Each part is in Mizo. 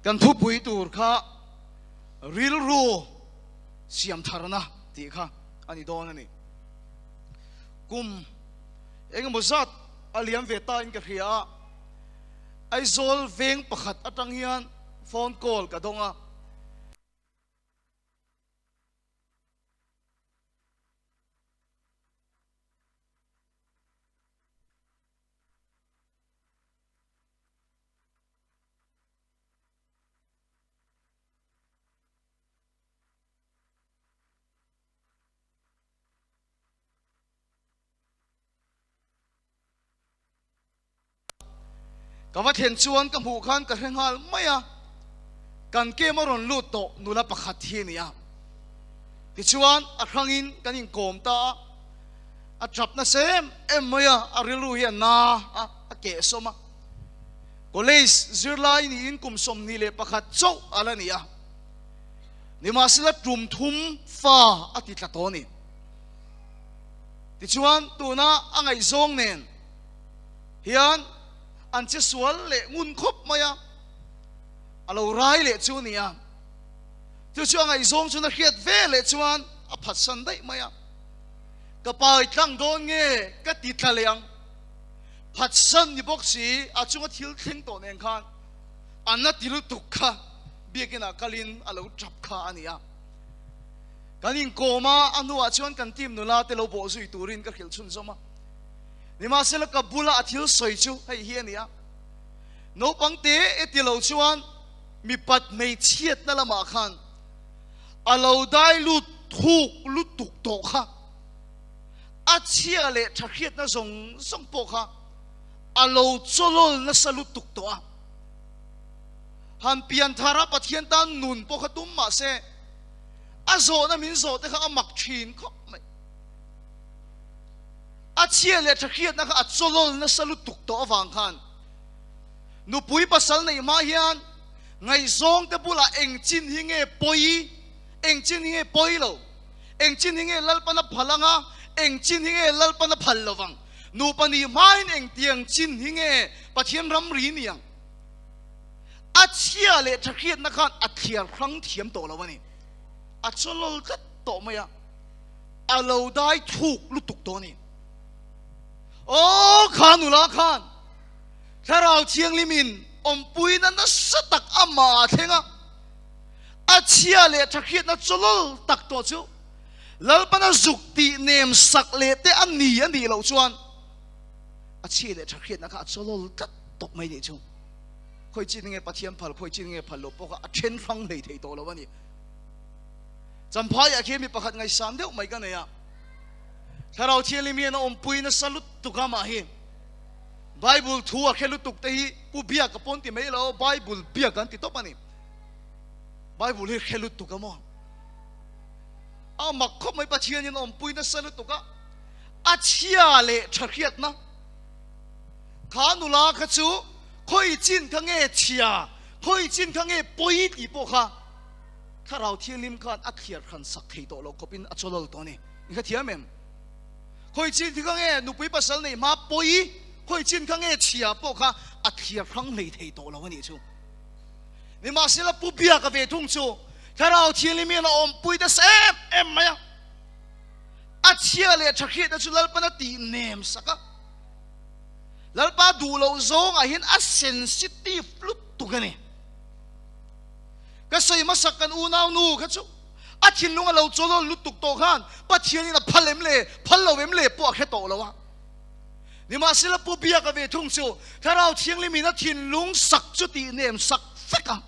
Kan thupui tur kha rilru siam tharna tih kha a ni dawn a ni. Kum engemaw zat a liam ve ta in ka hria a, Aizawl veng pakhat atang hian phone call ka dawng a. Ka va thlen chuan ka hmuh khan ka hre nghal mai a, kan kem a rawn lut tawh nula pakhat hi a ni a. Tichuan a hrangin kan inkawm ta a, a tap nasa em em mai a, a rilru hi a na a, a kehsawm a. College zirlai niin kum 21 chauh a la ni a, nimahsela tum thum fa a ti tla tawh a ni. Tichuan tuna a ngaihzawng nen hian an che sual leh ngun khawp mai a, a lo rai leh chu a ni a. Chu chu a ngaihzawng chuan a hriat ve leh chuan a phatsan daih mai a, Ka pai tlang dawn nge ka ti tla leh ang, phatsan ni bawk si a chunga thil thleng tawh nen khan a na ti lutuk kha biakinah kalin a lo tap kha a ni a. Kan inkawm a, a hnuah chuan kan team nula te lo bawh zui turin ka hrilh chhunzawm a. Nimahsela ka bula a thil sawi chu hei hi a ni a, naupang te e ti lo chuan mipat hmeichhiatna lamah khan a lo dai lut thuk lutuk tawh kha, a chhia leh tha hriatna zawng zawng pawh kha a lo chawlawl nasa lutuk tawh a. Han pianthara Pathian tan nun pawh kha tum mahse a zawhna min zawh te kha a mak thin khawp mai. A chhia leh tha hriatna kha a chawlawl nasa lutuk tawh avang khan nupui pasal neih hma hian ngaihzawng te bulah eng chin hi nge pawi, eng chin hi nge pawi lo, eng chin hi nge Lalpana phal anga, eng chin hi nge Lalpana phal lovang, nupa nih hmain eng tiang chin hi nge Pathian ramri ni ang. A chhia leh tha hriatna khan a thliar hrang thiam tawh lo a ni. A chawlawl tlat tawh mai a, a lo dai thuk lutuk tawh a ni. Aw kha nula khan Thlarau Thianghlimin awmpuina nasa tak amah a thleng a, a chhia leh tha hriatna chawlawl tak tawh chu Lalpana zuk tih nem sak leh te a ni a nih loh chuan a chhia leh tha hriatna kha a chawlawl tlat tawh mai nih chu. Khawi chin nge Pathian phal, khawi chin nge phal loh pawh kha a then hrang hlei thei tawh lo a ni. Champhaiah khian mi pakhat ngaihsan deuh mai ka nei a, Thlarau Thianghlim hian a awmpui nasa lutuk a mah hi. Bible thu a hre lutuk te hi Pu Biak a pawn ti mai lo, Bible Biak an ti tawp a ni. Bible hi hre lutuk a maw? A mak khawp mai Pathianin a awmpui nasa lutuk a, a chhia leh tha hriatna. Kha nula kha chu khawi chin kha nge chhia, khawi chin kha nge pawi tih pawh kha Thlarau Thianghlim khan a thliar hran sak thei tawh lo khawpin a chawlawl tawh a ni. I kha thiam em? Khawi chin kha nge nupui pasal nei hma pawi, khawi chin kha nge chhia pawh kha a thliar hrang hlei thei tawh lo a nih chu. Nimahsela Pu Biaka ve thung chu Thlarau Thianghlim hian a awmpui nasa em em mai a. A chhia leh tha hriatna chu Lalpan a tih nem sak a. Lalpa duh loh zawngah hian a sensitive lutuk a ni. Ka sawi hmasak kan unau nu kha chu a thinlung a lo chawlawl lutuk tawh khan Pathianin a phal em le, phal lo em le pawh a hre tawh lo a. Nimahsela Pu Biaka ve thung chu Thlarau Thianghlimin a thinlung sak chu tih nem sak vek a.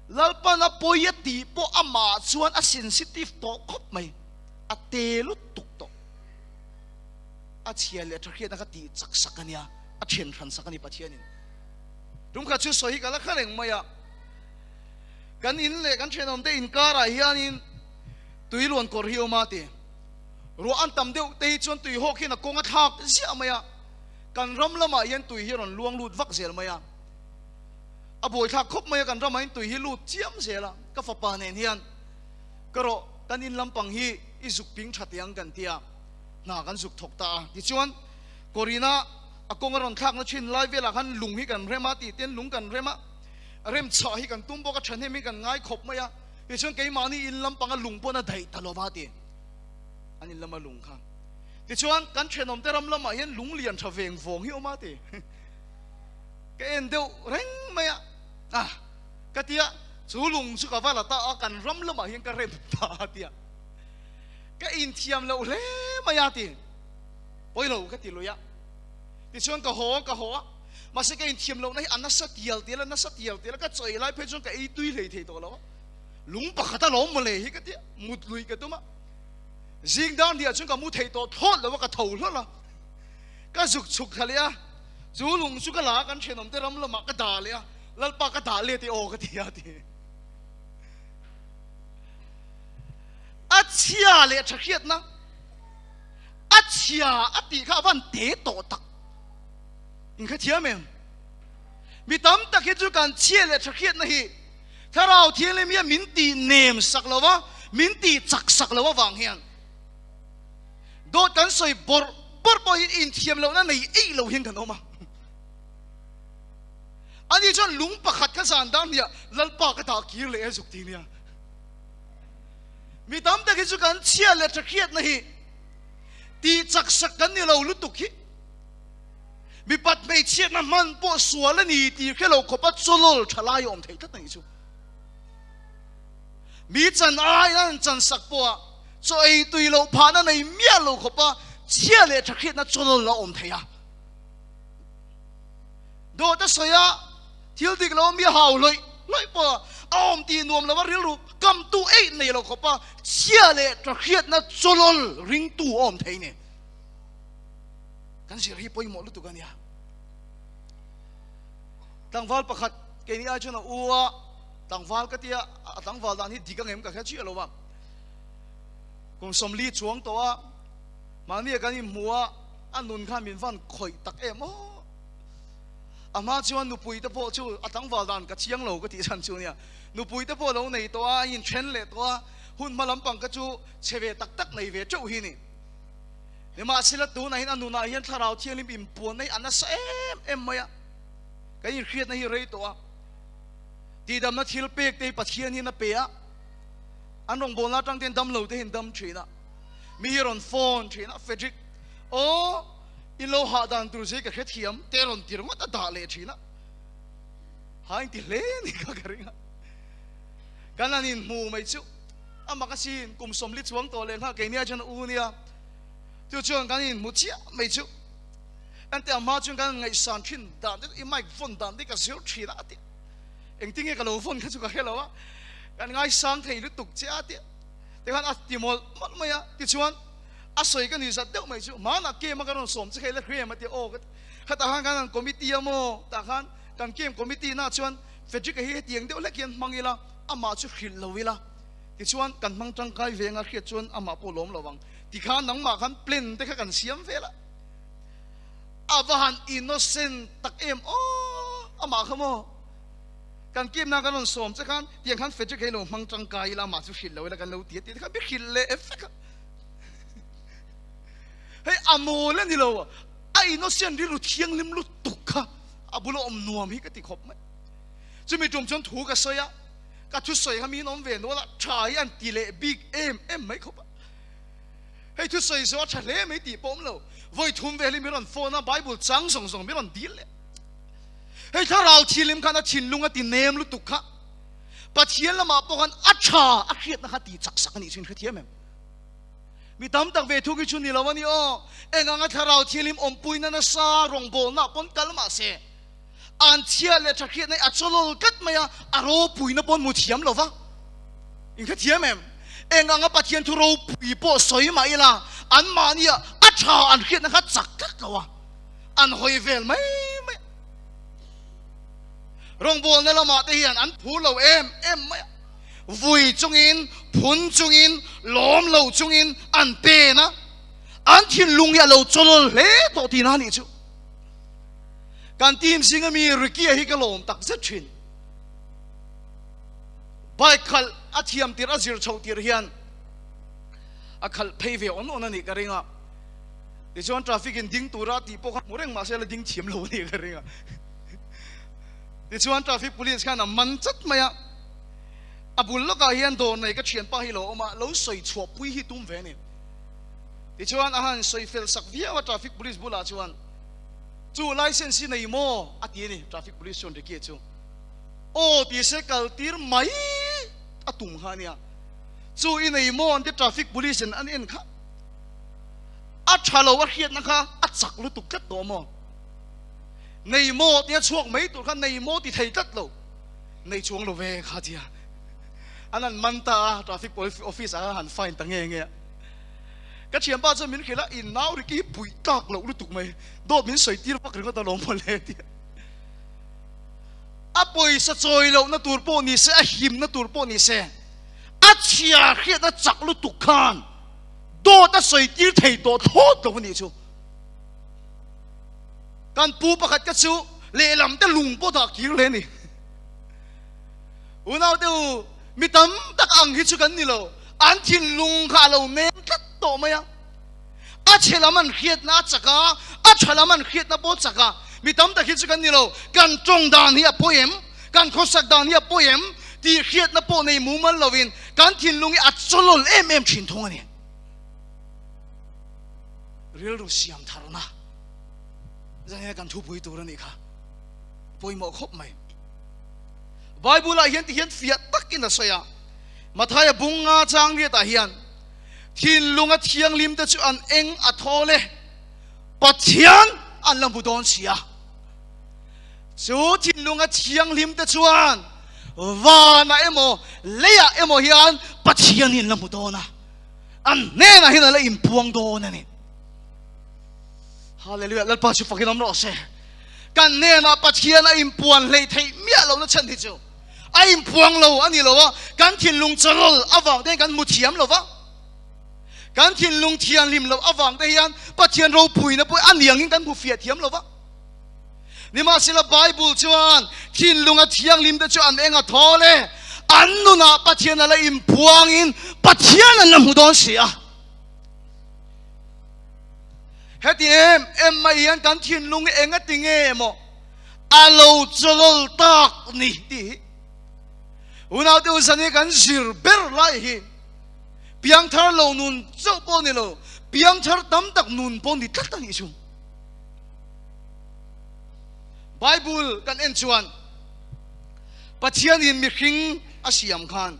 Lalpan a pawi a tih pawh amah chuan a sensitive tawh khawp mai, a te lutuk tawh. A chhia leh tha hriatna kha tih chak sak a nia, a then hran sak a ni Pathianin. Tumkhat chu sawi hi ka la kha reng mai a, kan in leh kan thenawmte inkarah hianin tui luan kawr hi a awm a ti. Ruah an tam deuh te hi chuan tui hawk hian a kawng a thlak ziah mai a, kan ram lamah hian tui hi a rawn luang lut vak zel mai a. A buaithlak khawp mai a, kan ramah hian tui hi lut chiam zel a, ka fapa nen hian ka rawh kan in lampang hi i zuk ping tha teh ang kan ti a, hna kan zuk thawk ta a. Tichuan Korina. A kawng a rawn thlakna thin lai velah khan lung hi kan rem a tih ten lung kan rem a, rem chhah hi kan tum bawk a, thahnem hi kan ngai khawp mai a. Tichuan keimahni in lampanga lung pawn a daih ta lova ti an in lama lung kha. Tichuan kan thenawmte ram lamah hian lung lian tha veng vawng hi awm a ti. Ka en deuh reng mai a, ah ka tia chu lung chu ka va la ta a, kan ram lamah hian ka rem ta a tia. Ka inthiam loh hle mai a ti. Pawilo ka ti lui a. Tichuan ka haw ka haw a, mahse ka inthiam lohna hi a nasa tial tial a, nasa tial tial a, ka chawi lai phei chuan ka ei tui hlei thei tawh lo a. Lung pakhat a lawm mawle hi ka ti a, mut lui ka tum a. Zing dan hniah chuan ka mu thei tawh thlawt lo a, ka tho hlawlh a. Ka zuk chhuk thla leh a, chu lung chu ka la a, kan thenawm te ram lamah ka dah leh a, Lalpa ka dah let e aw ka ti a ti. A chhia leh tha hriatna. A chhia a tih kha a van te tawh tak. In kha thiam em? Mi tam tak hi chu kan chhia leh tha hriatna hi Thlarau Thianghlim hian min tih nem sak lo va, min tih chak sak lo avang hian dawt kan sawi bawrh bawrh pawh hi inthiam lohna nei eih lo hian kan awm a. Ani chuan lung pakhat kha zan dang hniah Lalpa ka dah kir leh e zuk ti nia. Mi tam tak hi chu kan chhia leh tha hriatna hi tih chak sak kan ni lo lutuk hi. Mipat hmeichhiatna hman pawh sual a ni tih hre lo khawpa chawlawl tha lai a awm theih tlat a nih chu. Mi chan aiin an chan sak pawha chaw ei tui loh phahna nei miah lo khawpa chhia leh tha hriatna chawlawl a awm thei a. Dawt a sawi a, thil dik lo mi hau hlawih hlawih pawh a awm tih nuam lova rilru kamtu eih nei lo khawpa chhia leh tha hriatna chawlawl ringtu a awm thei ni. Kan zir hi pawimawh lutuk a nia. Tlangval pakhat keini ai chuan a u a, tlangval ka tia a tlangval dan hi dik ang em ka hre chiah lo a. Kum 40 chuang tawh a, mahni a kan inhmu a, a nun khan min van khawih tak em aw. A hma chuan nupui te pawh chu a tlangval dan ka chiang lo ka tih chhan chu nia. Nupui te pawh lo nei tawh a, a inthen leh tawh a, hun hma lampang ka chu chhe ve tak tak nei ve teuh hi ni. Nimahsela tunah hian a nunah hian Thlarau Thianghlim inpuanna hi a nasa em em mai a, kan inhriatna hi rei tawh a, tihdamna thil pek te hi Pathian hian a pe a, an rawngbawlna atang te hian damlo te hian dam thin a, mi hi rawn phone thin a, Frederick, aw i lo hah dan tur zia ka hrethiam te rawn ti ringawt a dah leh thin a, ha inti hle ni kha ka ring a, kan han inhmu mai chu. A mak asin, kum 40 chuang tawh leh nghal keini ah chuan a u nia. Chu chuan kan inhmu chiah mai chu. Ente a hma chuan kan ngaihsan thin dan te i mic vawn dan te ka zir thin a tia. Engtin nge ka lo vawn kha chu ka hre lo a. Kan ngaisang thei lutuk che a tia. Tikhan a ti mawlh mawlh mai a. Tichuan a sawi ka ni zat deuh mai chu hmanah game a ka rawn sawm che kha i la hre em a tia. Aw ka ti. Khatah khan kan han committee a maw? Tah khan kan game committee na chuan Frederick-a hi hetiang deuh hlek hian hmang ila. Amah chu hrilh lo ila, tichuan kan hmang tangkai ve anga hriat chuan amah pawh lawm lo ang. Tikhan nangmah khan plan te kha kan siam vel a. A va han innocent tak em aw, amah kha maw? Kan kim nan kan rawn sawm che khan tiang khan Frederick hi lo hmang tangkai ila, amah chu hrilh lo ila kan lo ti a tih te khan mi hrilh leh vek a. Hei a mawl a ni lo, a innocent rilru thianghlim lutuk kha a bula awm nuam hi ka ti khawp mai. Chumi tum chuan thu ka sawi a, ka thusawi kha min awm ve nual a, tha hi an ti leh bik em em mai khawp a. Hei thusawi zawh a tha hle mai tih pawh awm lo, vawi thum vel hi min rawn phone a, Bible chang zawng zawng min rawn dil leh. Hei thlarau thilim khan a thinlung a ti nem lutuk kha, Pathian lamah pawh khan a tha a hriatna kha ti chak sak a nih chu in hrethiam em? Mi tam tak ve thuk hi chu ni lo a ni aw, eng anga thlarau thilim awmpuina nasa rawngbawlna pawn kal mahse, An chhia leh tha hriatna hi a chawlawl tlat mai a, a ropuina pawh an hmu thiam lo va. In hre thiam em? Eng anga Pathian thu ropui pawh sawi mah ila, anmahnia a tha an hriatna kha chak tlat lo a, an hawi vel mai mai a. Rawngbawlna lamah te hian an phur lo em em mai a. Vui chungin, phun chungin, lawm lo chungin an pen a, an thinlung hi a lo chawlawl hle tawh tihna a nih chu. Kan team zinga mi Ricky-a hi ka lawm tak zet thin. Bike khalh a thiam tir a zir chhoh tir hian a khalh phei ve awn awn a nih ka ring a. Tichuan traffic in ding tura tih pawh kha hmu reng mahse la ding thiam lo a nih ka ring a. Tichuan traffic police khan a man chat mai a. A bul lawkah hian dawr nei ka thianpa hi lo awm a, lo sawi chhuah pui hi tum ve a ni. Tichuan a han sawi fel sak viau a traffic police bulah chuan, Chu license hi nei maw? a ti a ni. Traffic police chuan Ricky chu, Aw ti se kal tir mai a tum kha a nia. Chu i nei maw? an ti traffic police in an en kha. A tha lo a hriatna kha a chak lutuk tlat tawh maw? Nei maw tia chhuak mai tur kha nei maw ti thei tlat lo. Nei chuang lo ve kha tia an han man ta a, traffic police office ah khan han fine ta nge nge a. Ka thianpa chuan min hrilh a, in nau ri ki hi puih tlak loh lutuk mai, dawt min sawi tir vak ringawt alawm mawle tia. A pawisa chawi lohna tur pawh ni se, a himna tur pawh ni se, a chhia hriatna chak lutuk khan dawt a sawi tir thei tawh thlawt lo a nih chu. Kan pu pakhat ka chu lehlam te lung pawh dah kir hle a ni. Unau te u, mi tam tak ang hi chu kan ni lo. An thinlung kha a lo nem tlat tawh mai a. A chhe lam an hriatna a chak a, a tha lam an hriatna pawh a chak a. Mi tam tak hi chu kan ni lo. Kan tawng dan hi a pawi em? Kan khawsak dan hi a pawi em? Tih hriatna pawh nei mumal lovin kan thinlung hi a chawlawl em em thin thung a ni. Rilru siam tharna zan hian kan thupui tur a nih kha. Pawimawh khawp mai. Bible ah hian ti hian fiah takin a sawi a, Mathaia bung nga chang riatah hian thinlunga thianghlim te chu an eng a thawl e, Pathian an la hmu dawn si a. Chu thinlunga thianghlim te chuan vanah emaw leiah emaw hian Pathian hi an la hmu dawn a, an hnenah hian a la inpuang dawn a ni. Hallelujah, Lalpa chu fakin awm rawh se. Kan hnenah Pathian a inpuan hleih theih miah lohna chhan hi chu a inpuang lo a ni lo a, kan thinlung chawrawl avang te hian kan hmu thiam lo va, kan thinlung thianghlim loh avang te hian Pathian ropuina pawh a niangin kan hmu fiah thiam lo va. Nimahsela Bible chuan thinlunga thianghlim te chu an eng a thawl e, an nunah Pathian a la inpuangin Pathian an la hmu dawn si a. Heti em em mai hian kan thinlung hi enga ti nge emaw a lo chawlawl tak ni tih hi unaute u zan hi kan zir ber lai hi piangthar lo nun chauh pawh ni lo, piangthar tam tak nun pawh ni tlat a nih chu. Bible kan en chuan Pathianin mihring a siam khan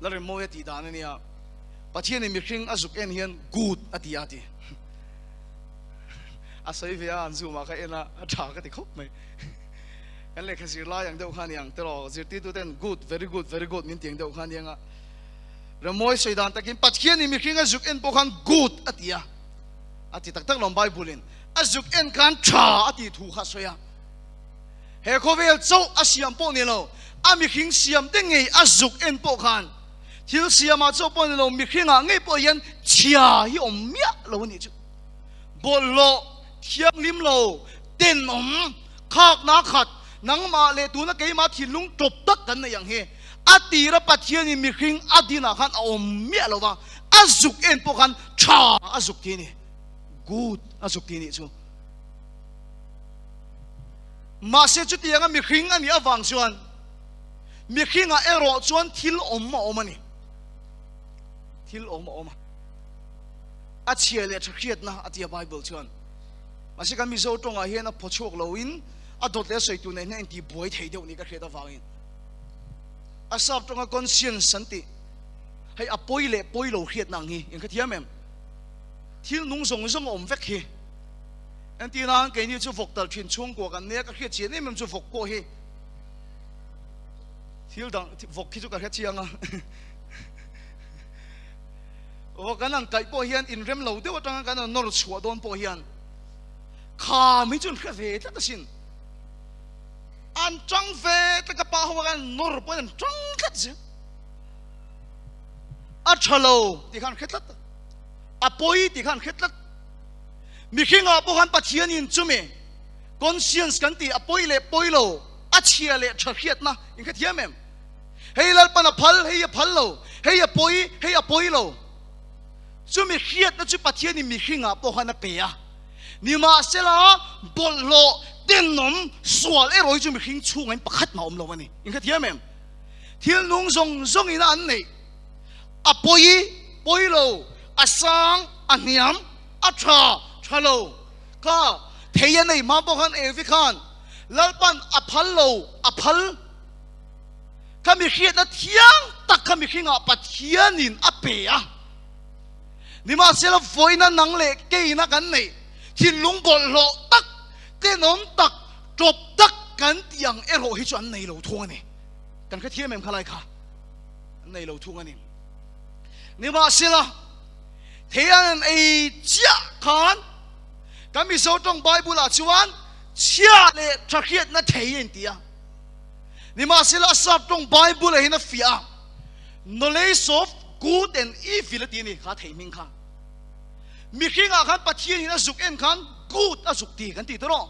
Lalremawia tih dan a nia. Pathianin mihring a zuk en hian good a ti a ti. A sawi ve a, an zoom ah ka en a, a tha ka ti khawp mai. Kan lehkha zir lai ang deuh kha ni ang tiraw, zirtirtu ten good, very good, very good min ti ang deuh kha ni ang a. Remawi sawi dan takin Pathianin mihring a zuk en pawh khan good a ti a, a ti tak tak lo Bible in a zuk en khan tha a tih thu kha a sawi a. He khawvel chauh a siam pawh ni lo, a mihring siam te ngei a zuk en pawh khan Thil siamah chauh pawh ni lo, mihringah ngei pawh hian chhia hi awm miah lo a nih chu. Bawlhhlawh, thianghlim lo, tenawm, khakna khat, nangmah leh tuna keimah thinlung tawp tak kan nei ang hi a tira Pathianin mihring a dinah khan a awm miah lo va, a zuk en pawh khan tha a zuk ti a ni, good a zuk ti a nih chu. Mahse chutianga mihring a nih avang chuan, Mihringah erawh chuan thil awm a awm a ni. Thil awm a awm a. A chhia leh tha hriatna a tia Bible chuan. Mahse kan Mizo tawngah hian a phawchhuak loin a dawt leh a sawi tur nen hian a inti buai thei deuh ni ka hriat avangin. A sap tawnga conscience an tih hei a pawi leh pawi lo hriatna ang hi in hrethiam em? Thil nung zawng zawng a awm vek hi. Entirnan keini chu vawk talh thin chhungkua kan nia ka hriat chian em em chu vawk pawh hi Thil dang vawk khi chu ka hre chiang a. Vawk kan han kaih pawh hian inrem lo deuh atanga kan han nawr chhuah dawn pawh hian kham hi chu an hre ve tlat asin. An tang ve tlat ka pa ho a kan nawr pawh hian an tang tlat zel. A tha lo tih khan hre tlat a. A pawi tih khan hre tlat. Mihringah pawh khan Pathianin chumi conscience kan tih a pawi leh pawi lo A chhia leh tha hriatna in kha thiam em? Hei Lalpan a phal, hei a phal lo, hei a pawi, hei a pawi lo. Chumi hriatna chu Pathianin mihringah pawh khan a pe a. Nimahsela, bawlhhlawh, tenawm, sual erawh hi chu mihring chhungah in pakhat mah a awm lo a ni. In hrethiam em? Thil nung zawng zawngin a an neih. A pawi, pawi lo, a sang, a hniam, a tha, tha lo. Kha thei a nei hma pawh khan Evi khan Lalpan a phal lo, a phal. Kha mihriatna thiang tak kha mihringah Pathianin a pe a. Nimahsela vawiina nang leh keina kan neih thinlung bawlhhlawh tak, tenawm tak, tawp tak kan tih ang erawh hi chu an nei lo thung a ni. Kan hrethiam em khalai kha? An nei lo thung a ni. Nimahsela thei an ei chiah khan kan Mizo tawng Bible ah chuan chhia leh tha hriatna thei a inti a. Nimahsela a sap tawng Bible ah hian a fiah a, Knowledge of good and evil a ti a ni kha thei hming kha. Mihringah khan Pathian in a zuk en khan good a zuk ti kan ti tawh.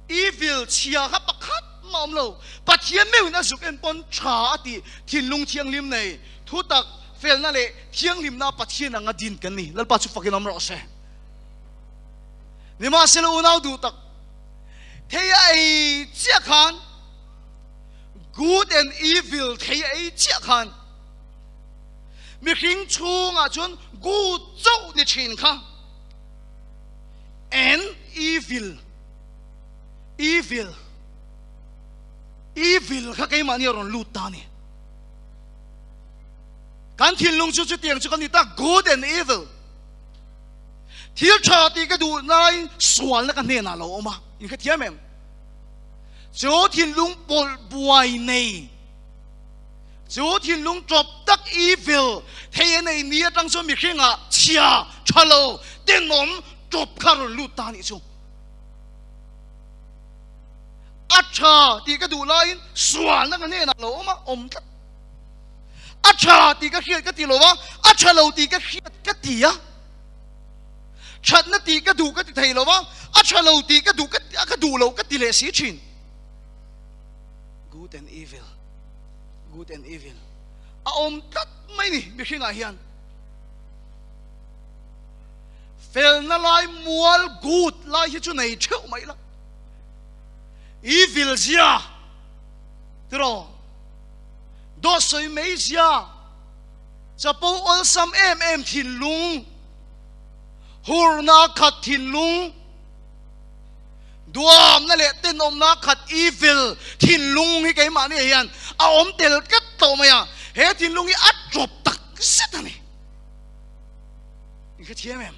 Evil chhia kha pakhat mah awm lo. Pathian meuhin a zuk en pawn tha a ti thinlung thianghlim nei thutak felna leh thianghlimna Pathian anga din kan ni. Lalpa chu fakin awm rawh se. Nimahsela unau duh tak thei a ei chiah khan Good and evil thei a ei chiah khan mihring chhungah chuan good chauh ni thin kha and evil evil evil kha keimahni a rawn lut ta a ni. Kan thinlung chu chutiang chu kan ni ta good and evil thil tha tih ka duh laiin sualna ka hnenah a lo awm a, in hrethiam em? Chu thinlung pawlh buai nei, chu thinlung tawp tak evil thei a nei ni atang chuan mihringah chhia, tha lo, tenawm tawp kha rawn lut ta a nih chu. A tha tih ka duh laiin sualna ka hnenah lo awm a, awm tlat. A tha tih ka hriat ka ti lo a, a tha lo tih ka hriat ka ti a. Thatna tih ka duh ka ti thei lo va, a tha lo tih ka duh ka ka duh lo ka ti leh si thin. Good and evil, good and evil a awm tlat mai ni mihringah hian. Felna lai mual good lai hi chu nei theuh mai la. Evil zia tiraw dawt sawi mai zia Chapo awlsam em em thinlung, hurna khat thinlung, duamna leh tenawmna khat evil thinlung hi keimahni hian a awm tel tlat tawh mai a, he thinlung hi a tawp tak zet a ni. In hrethiam em?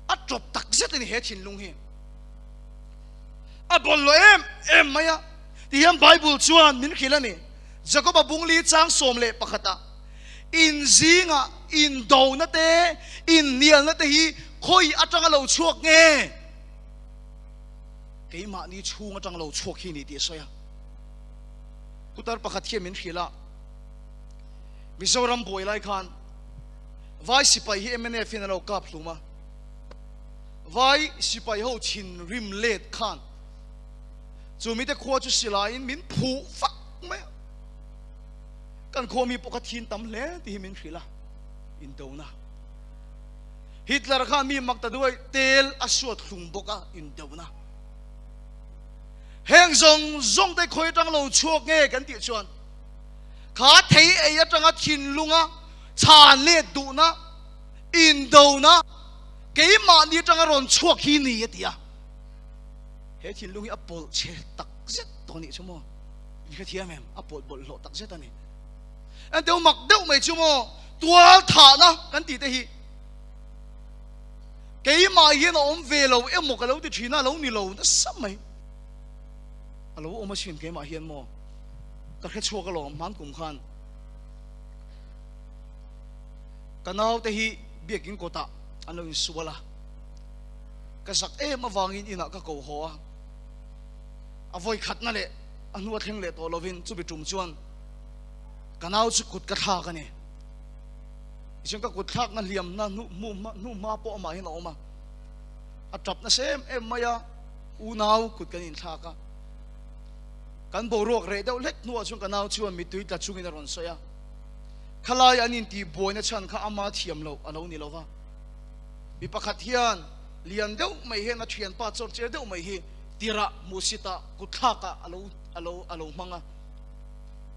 A tawp tak zet a ni he thinlung hi. A bawlhhlawh em em mai a, tihian Bible chuan min hrilh a ni. Jakoba bungli chang 11 ah, In zingah indona te, inhnialna te hi khawi atanga lo chhuak nge? Keimahni chhung atanga lo chhuak hi ni tih a sawi a. Putar pakhat hian min hrilh a, Mizoram buai lai khan Vai sipai hi mnf in a lo kap hlum a, Vai sipai ho thinrim let khan chu mite khua chu silaiin min phuh vak mai a, kan khua mi pawh kha thin tam hle tih hi min hrilh a, indona. Hitler khan mi mak ta duai tel a suat hlum bawk a, indona. Heng zawng zawng te khawi atang lo chhuak nge kan tih chuan kha thei ei atanga thinlunga chhan let duhna indona keimahni atanga rawn chhuak hi ni a ti a. He thinlung hi a pawlh chhe tak zet tawh anih chu maw? In hrethiam em? A pawlh bawlhhlawh tak zet a ni. Enteu mak deuh mai chu maw? Tual thahna kan tih te hi keimah hian a awm ve lo emaw ka lo ti thin a, a lo ni lo nasa mai. A lo awm asin keimah hian maw? Ka hre chhuak alawm hman kum khan. Ka naute hi biakin kawtah an lo insual a. Ka zak em avangin inah ka ko haw a, a vawi khatna leh a hnu a thleng leh tawh lovin chumi tum chuan ka nau chu kut ka thlak a ni. Tichuan ka kut thlakna hliamna hnu hma pawh amah hian a awm a, a tap nasa em em mai a, unau kut kan inthlak a. Kan boruak reh deuh hlek hnuah chuan ka nau chuan mittui tla chungin a rawn sawi a. Khalai an intih buaina chhan kha ama thiam loh a lo ni lo va. Mi pakhat hian lian deuh mai hian a thianpa chawr cher deuh mai hi tirah hmuhsitah kutthlakah a lo a lo a lo hmang a.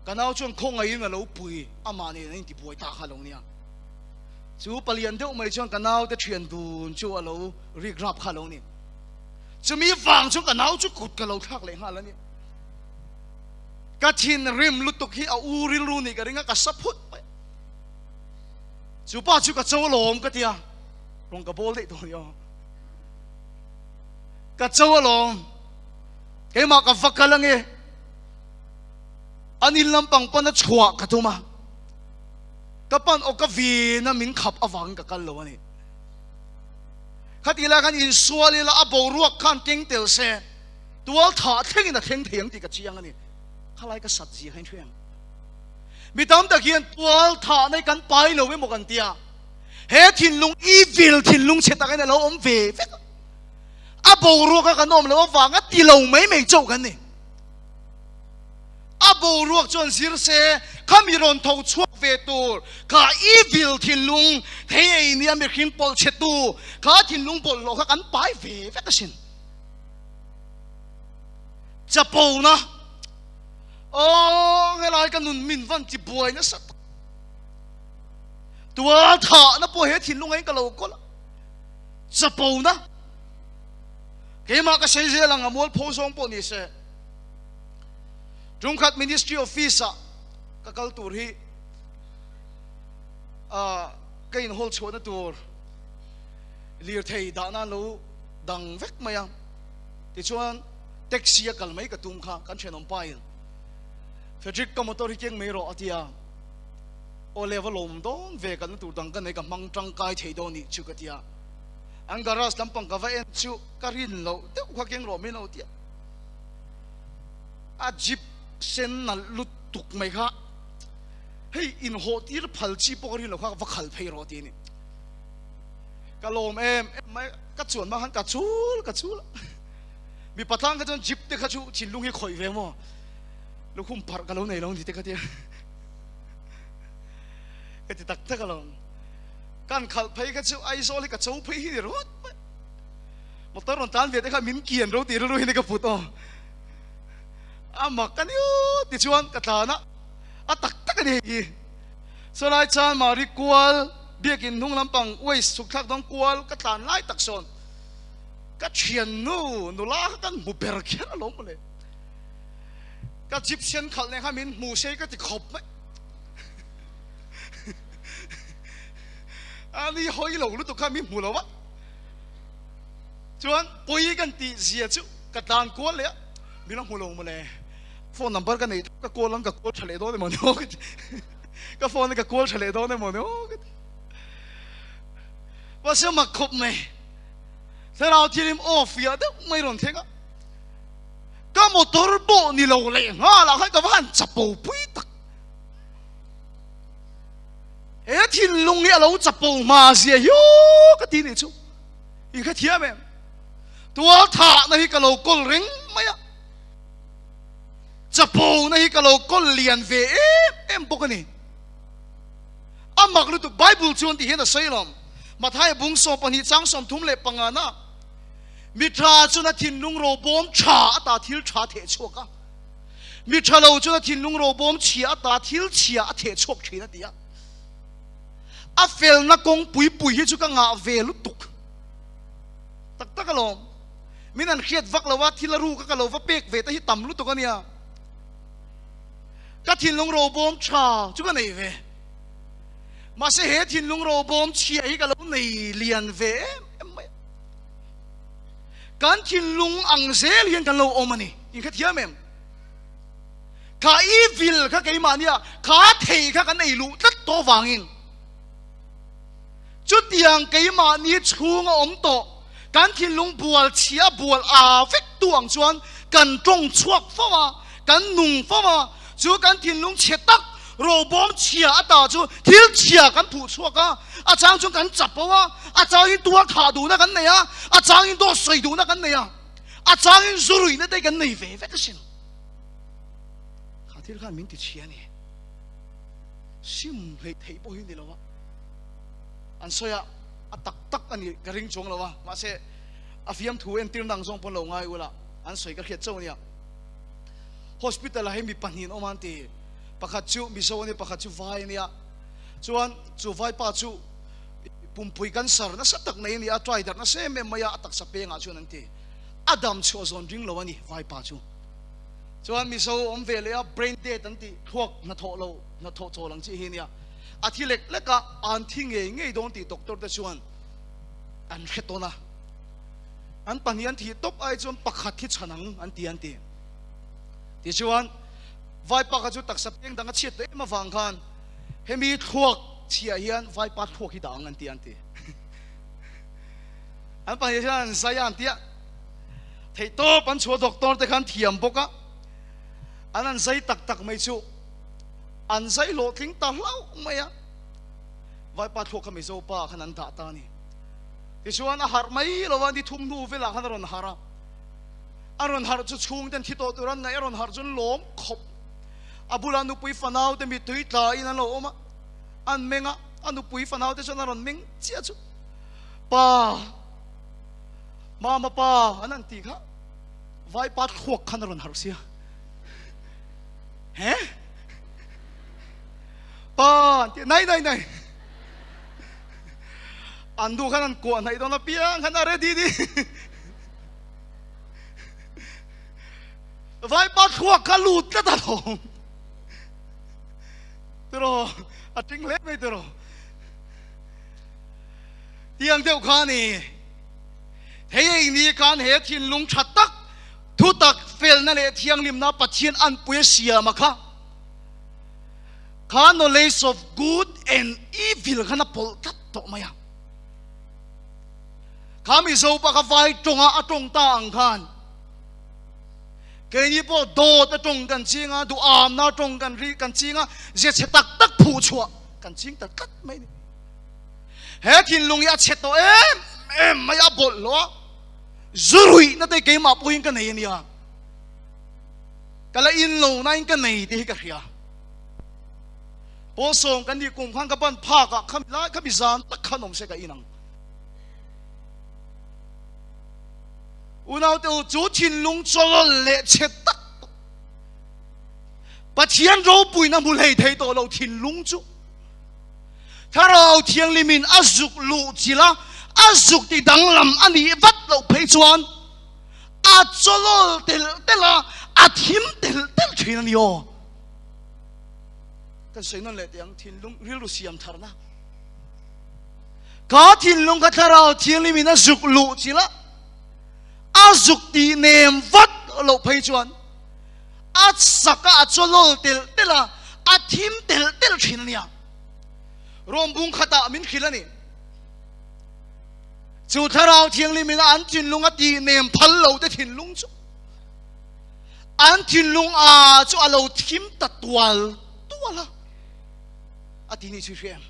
Ka nau chuan khawngaihin a lo pui amah nen an intibuai ta kha a lo nia. Chu palian deuh mai chuan ka naute thian dun chu a lo rik rap kha a lo ni. Chumi vang chuan ka nau chu kut ka lo thlak leh nghal a ni. Ka thinrim lutuk hi a u rilru nih ka ring a, ka sa phut mai. Chu pa chu ka cho alawm ka ti a, rawn ka bawl daih tawh a ni aw. Ka cho alawm, keimah ka va kal ange, an in lampang pana chhuah ka tum a, ka pan aw ka vin a min khap avangin ka kal lo a ni. Khati lai khan insual ila a boruak khan keng tel se, tual thah thlengin a thleng thei ang tih ka chiang a ni. Khalai ka sat zia kha in hria ang. Mi tam tak hian tual thah nei kan pai lo emaw kan tia. He thinlung evil thinlung chhe tak hian a lo awm ve vek a. A boruak a kan awm loh avanga ti lo mai mai chauh kan ni. A boruak chuan zir se khami rawn tho chhuak ve tur kha evil thinlung thei ei nia mihring pawlh chhe tu kha thinlung bawlhhlawh kha kan pai ve vek asin. Chapona Aw helai ka nun min van ti buai nasa tak. Tual thahna pawh he thinlung ain ka lo kawl a. Chapona keimah ka sei zel ang a mualpho zawng pawh ni se. Tumkhat ministry office ah ka kal tur hi ka in hawl chhuahna tur lirthei dahna an lo dang vek mai a. Tichuan taxi a kal mai ka tum kha kan thenawm pa in Frederick ka motor hi keng mai rawh a ti a, aw le va lawm dawn ve kalna tur dang ka nei ka hmang tangkai thei dawn nih chu ka ti a, an garage lampang ka va en chu ka rin loh deuh kha keng rawh min lo ti a, a jeep sen nalh lutuk mai kha hei inhawh tir phal chi pawh ka rin loh kha va khal phei rawh a ti a ni. Ka lawm em em mai ka chuan hma khan ka chul ka chul a mipa tlang kha chuan jeep te kha chu thinlung hi khawih ve maw lukhum parh ka lo nei lo ni te kha tia ka ti tak tak alawm kan khalh phei kha chu Aizawl hi ka cho phei hi ni rawt mai motor rawn tan ve te kha min kian ro tih rilru hi ni ka put aw a mak a ni ti chuan ka tlan a a tak tak a ni hei hi Saw lai chuan Mari kual biakin hnung lampang waste chhuk thlak dawn kual ka tlan lai tak sawn ka thiannu nula kha kan hmu ber kher alawm mawle. Ka jeep sen khalh nen khan min hmu sei ka ti khawp mai. A ni hawi lo lutuk kha min hmu lo a. Chuan pawi kan tih zia chu ka tlan kual leh a, min lo hmu lo mawle. Phone number ka nei ka call ang ka call tha leh dawn emaw ni aw ka ti. Ka phone ka call tha leh dawn emaw ni aw ka ti. Mahse mak khawp mai. Thlarau thianghlim off fiah deuh mai rawn thleng a. Ka motor pawh ni lo leh nghal ah khan ka va han chapo pui tak. He thinlung hi a lo chapo hma zia hi aw ka ti nih chu. In hrethiam em? Tual thahna hi ka lo kawl reng mai a. Chapo na hi ka lo kawl lian ve em em bawk a ni. A mak lutuk Bible chuan ti hian a sawi lawm. Matthai bung 12 chang 35 na mi tha chuan a thinlung robawm tha ata thil tha theh chhuak a. Mi tha lo chuan a thinlung robawm chhia ata thil chhia a theh chhuak thin a ti a. A felna kawng pui pui hi chu ka ngah ve lutuk. Tak tak alawm. Min an hriat vak lo a, thil a ruk a ka lo va pek ve te hi tam lutuk a nia. Ka thinlung robawm tha chu ka nei ve. Mahse he thinlung robawm chhia hi ka lo nei lian ve em em mai a. Kan thinlung ang zel hian kan lo awm a ni. In hrethiam em? Kha evil kha keimahnia kha thei kha kan ei luh tlat tawh vangin chutiang keimahni chhunga awm tawh kan thinlung bual chhia bual a vek tu ang chuan kan tawng chhuak fo a, kan nung fo a, chu kan thinlung chhe tak robawm chhia ata chu thil chhia kan phuh chhuak a, a chang chuan kan chapo a, a changin tual thah duhna kan nei a, a changin dawt sawi duhna kan nei a, a changin zu ruihna te kan nei ve vek asin. Kha thil khan min ti chhia a ni. Sim hleih theih pawh hi ni lo a, an sawi a, a tak tak a ni ka ring chuang lo a, mahse a fiamthu entirna ang zawng pawn lo ngai ula, an sawi ka hriat chauh a nia. Hospital ah hei mi pahnihin an awm a an ti, pakhat chu Mizo a nia, pakhat chu Vai a nia, chuan chu Vaipa chu pumpui cancer nasa tak nei a ni a, try darh nasa em em mai a, a taksa pengah chuan an ti, a dam chhuah zawn ring lo a ni Vaipa chu. Chuan Mizo awm ve leh a, brain dead an tih thluak hnathawh lo, hnathawh chawl ang chi hi nia. A thi lek lek a, an thi ngei ngei dawn tih doctor te chuan an hre tawn a. An pahnih an thih tawp ai chuan pakhat hi chhan ang an ti an ti. Tichuan, Vaipa kha chu taksa peng dang a chhiat tawh em avang khan hemi thluak chhiah hian Vaipa thluak hi dah ang an ti an ti. An pahnih chuan an zai a an ti a. Theihtawp an chhuah doctor te khan thiam bawk a, an an zai tak tak mai chu an zai hlawhtling ta hlauh mai a, Vaipa thluak kha Mizo pa khan an dah ta a ni. Tichuan a harh mai lo a, ni thum hnu velah khan a rawn harh a, a rawn harh chu chhungten thi tawh tur an ngaih, a rawn harh chu an lawm khawp. A bulah nupui fanau te mittui tla in an lo awm a, an meng a, a nupui fanau te chuan a rawn meng chiah chu, Pa. Mama pa an han tih kha vaipa thluak khan a rawn harh sia. He? Pa an ti nai nai nai. An duh khan an kuah hnaih dawn apiang khan a ready ni. Vaipa thluak kha lut tlat alawm. Tiraw a ting hle mai tiraw. Tiang deuh kha a ni. Hei ei ni khan he thinlung tha tak, thutak, felna leh thianghlimna Pathian anpui a siam a kha. Kha knowledge of good and evil khan a pawlh tlat tawh mai a. Kha Mizo pa kha vai tawnga a tawng ta ang khan keini pawh dawt a tawng kan ching a, duhamna a tawng kan ri kan ching a, zia chhe tak tak phuh chhuah kan ching ta tlat mai a ni. He thinlung hi a chhe tawh em em mai a bawlhhlawh a, zu ruihna te keimah pawhin ka nei a nia, ka la in lo nain ka nei tih hi ka hria. Pawlsawm kan nih kum khan ka ban phak ah khami lai khami zan tak khan awm se ka in ang. Unau te u chu thinlung chawlawl leh chhe tak Pathian ropuina hmu hlei thei tawh lo thinlung chu Thlarau Thianghlimin a zuk luh chilh a, a zuk ti danglam a nih vat loh phei chuan a chawlawl telh telh a, a thim telh telh thin a ni aw. Kan sawi nawn leh teh ang, thinlung rilru siam tharna. Ka thinlung kha Thlarau Thianghlimin a zuk luh chilh a, a zuk tih nem vat loh phei chuan a sak a, a chawlawl telh telh a, a thim telh telh thin a nia. Rom bung khatah min hrilh a ni. Chu Thlarau Thianghlim in an thinlung a tih nem phal lo te thinlung chu an thinlung a chu a lo thim ta tual tual a, a ti ni chu hre em.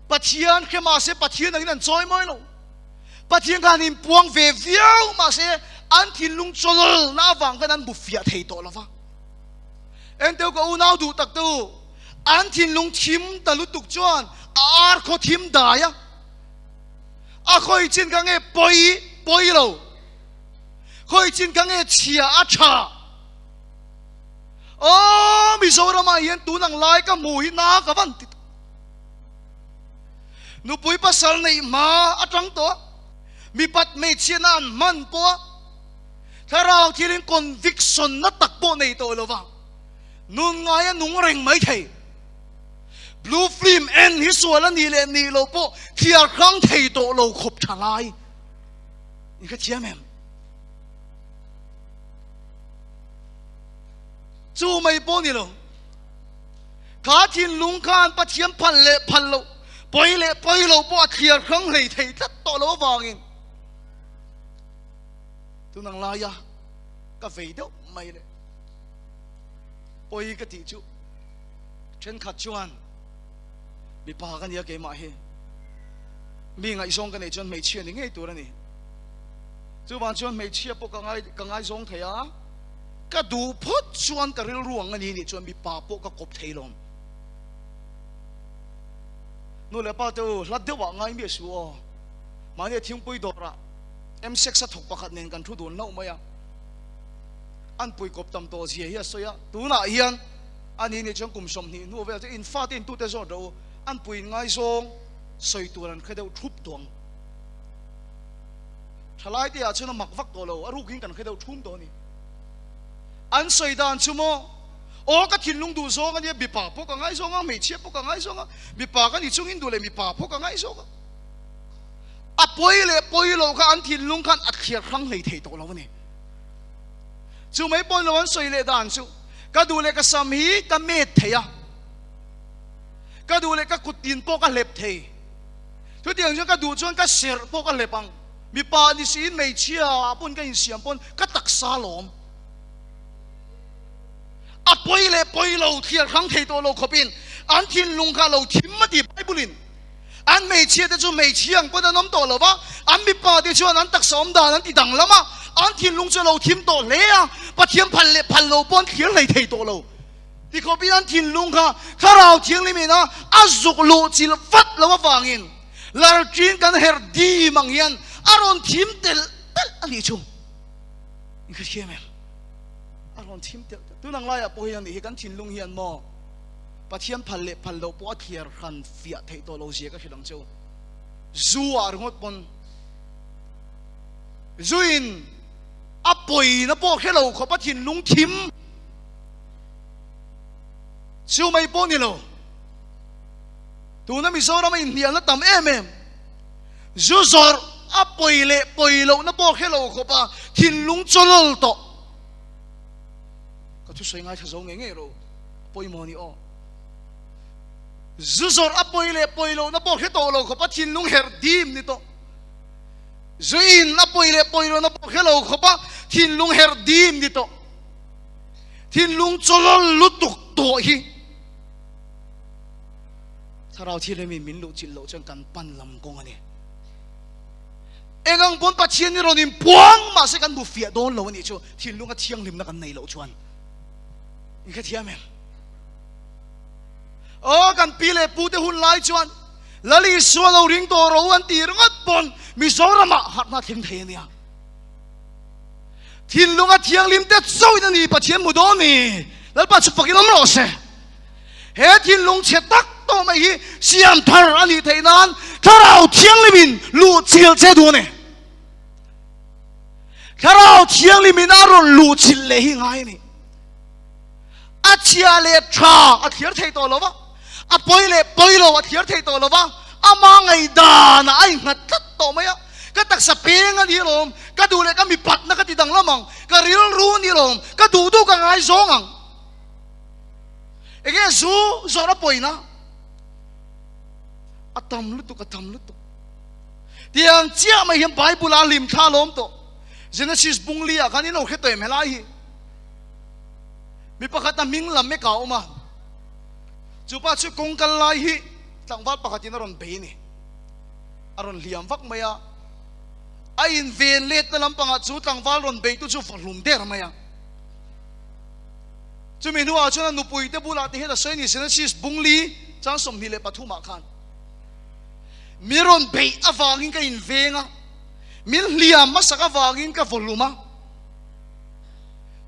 Pathian hre mahse Pathian angin an chawi mawi lo. Pathian khan in puang ve viau mahse an thinlung chawlawl na avang khan an bu fiah thei tawh lo va. Enteu ka unau duh tak te u, an thinlung thim ta lutuk chuan a ar khaw thim dai a, a khawi chin kha nge pawi pawi lo, khawi chin kha nge chhia a tha. Aw Mizoramah hian tun ang lai ka hmu hi na ka van ti ta. Nupui pasal neih hma atang tawh a, mipat hmeichhiatna an hman pawh a, thlarau thilin conviction na tak pawh nei tawh lo va, nun ngaia nung reng mai thei. Blue film en hi sual a nih leh nih loh pawh thliar hrang thei tawh lo khawp tha lai. In ka thiam em? Chu mai pawh ni lo. Kha thinlung khan Pathian phal leh phal loh, pawi leh pawi loh pawh a thliar hrang hlei thei tlat tawh lo avangin tunang laia ka vei deuh mai leh pawi ka tih chu thenkhat chuan mipa ka nia keimah hi mi ngaihzawng ka neih chuan hmeichhia ni ngei tur a ni. Chuvang chuan hmeichhia pawh ka ngai ka ngaizawng thei a. Ka duh phawt chuan ka rilru ang a ni nih chuan mipa pawh ka kawp thei lawm. Nu leh pa te u, hla deuh ah ngai miah suh aw. Mahni a thingpui dawrah M-sex a thawk pakhat nen kan thu dun hlauh mai a. An pui kawp tam tawh zia hi a sawi a, tunah hian a ni nih chuan kum 20 hnu vel chu in fate in tute zawt rawh u, an pui in ngaizawng sawi tur an hre deuh thup tawh ang. Thalai te ah chuan a mak vak tawh lo, a rukin kan hre deuh thum tawh a ni. An sawi dan chu maw, aw ka thinlung duh zawng a nia, mipa pawh ka ngaizawng a, hmeichhia pawh ka ngaizawng a, mipa ka ni chungin duh leh mipa pawh ka ngaizawng a. A pawi leh pawi loh kha an thinlung khan a thliar hrang hlei thei tawh lo a ni. Chu mai pawn lo an sawi leh dan chu, ka duh leh ka sam hi ka met thei a, ka duh leh ka kut tin pawh ka hlep thei, chutiang chuan ka duh chuan ka serh pawh ka hlep ang, mipa ni siin hmeichhia ah pawn ka insiam pawn ka taksa lawm. A pawi leh pawi lo thliar hrang thei tawh lo khawpin an thinlung kha a lo thim a ti Bible in. An hmeichhia te chu hmeichhia ang pawn an awm tawh lo va, an mipa te chuan an taksa awm dan an ti danglam a, an thinlung chu a lo thim tawh hle a, Pathian phal leh phal lo pawh an thlir hlei thei tawh lo. Tikhawpin an thinlung kha Thlarau Thianghlim ina a zuk luh chilh vat lo avangin larṭin kan herh dim ang hian a rawn thim telh telh a nih chu. In hrethiam em? A rawn thim telh telh. Tun ang laiah pawh hian a nih hi kan thinlung hian maw Pathian phal leh phal loh pawh a thliar hran fiah theih tawh lo zia ka hrilh ang che u. Zu ah ringawt pawn zuin a pawina pawh hre lo khawp a thinlung thim chu mai pawh ni lo. Tuna Mizoram a inhnialna tam em em zu zawrh a pawi leh pawi lohna pawh hre lo khawp a thinlung chawlawl tawh. Ka thusawi ngaithla zo ngei ngei rawh u. Pawimawh ni aw. Zu zawrh a pawi leh pawi lohna pawh hre tawh lo khawp a thinlung herh dim ni tawh. Zu in a pawi leh pawi lohna pawh hre lo khawp a thinlung herh dim ni tawh. Thinlung chawlawl lutuk tawh hi Thlarau Thianghlimin min luhchilh loh chuan kan pan lam kawng a ni. Engang pawn Pathian hi rawn inpuang mahse kan hmu fiah dawn lo a nih chu thinlunga thianghlimna kan nei loh chuan. In hrethiam em? Aw kan pi leh pu te hun lai chuan Lal Isua lo ring tawh ro an ti ringawt pawn Mizoramah harhna thleng thei a nia. Thinlunga thianghlim te chauhin a ni Pathian hmu dawn ni. Lalpa chu fakin awm rawh se. He thinlung chhe tak tawh mai hi siam thar a nih theih nan Thlarau Thianghlimin luh chilh che duh a ni. Thlarau Thianghlimin a rawn luh chilh leh hi ngai a ni. A chhia leh tha a thliar thei tawh lo va, a pawi leh pawi lo a thliar thei tawh lo va, ama ngaihdanah a innghat tlat tawh mai a. Ka taksa peng a ni alawm, ka duh leh ka mipatna ka ti danglam ang, ka rilru a ni alawm, ka duh duh ka ngaizawng ang. Enge zu zawrh a pawina? A tam lutuk, a tam lutuk. Tiang chiah mai hian Bible a hlim thla alawm tawh. Genesis bung li ah khan in lo hre tawh em helai hi? Mi pakhat a hming lam mek a awm a, chu pa chu kawng kal lai hi tlangval pakhatin a rawn bei a ni. A rawn hliam vak mai a, a inven letna lampangah chu tlangval rawn beitu chu va hlum der mai a. Chumi hnuah chuan a nupuite bulah ti hian a sawi a ni, Genesis bung li chang 23 ah khan, Mi rawn beih avangin ka inveng a, min hliam hmasak avangin ka vawhlum a,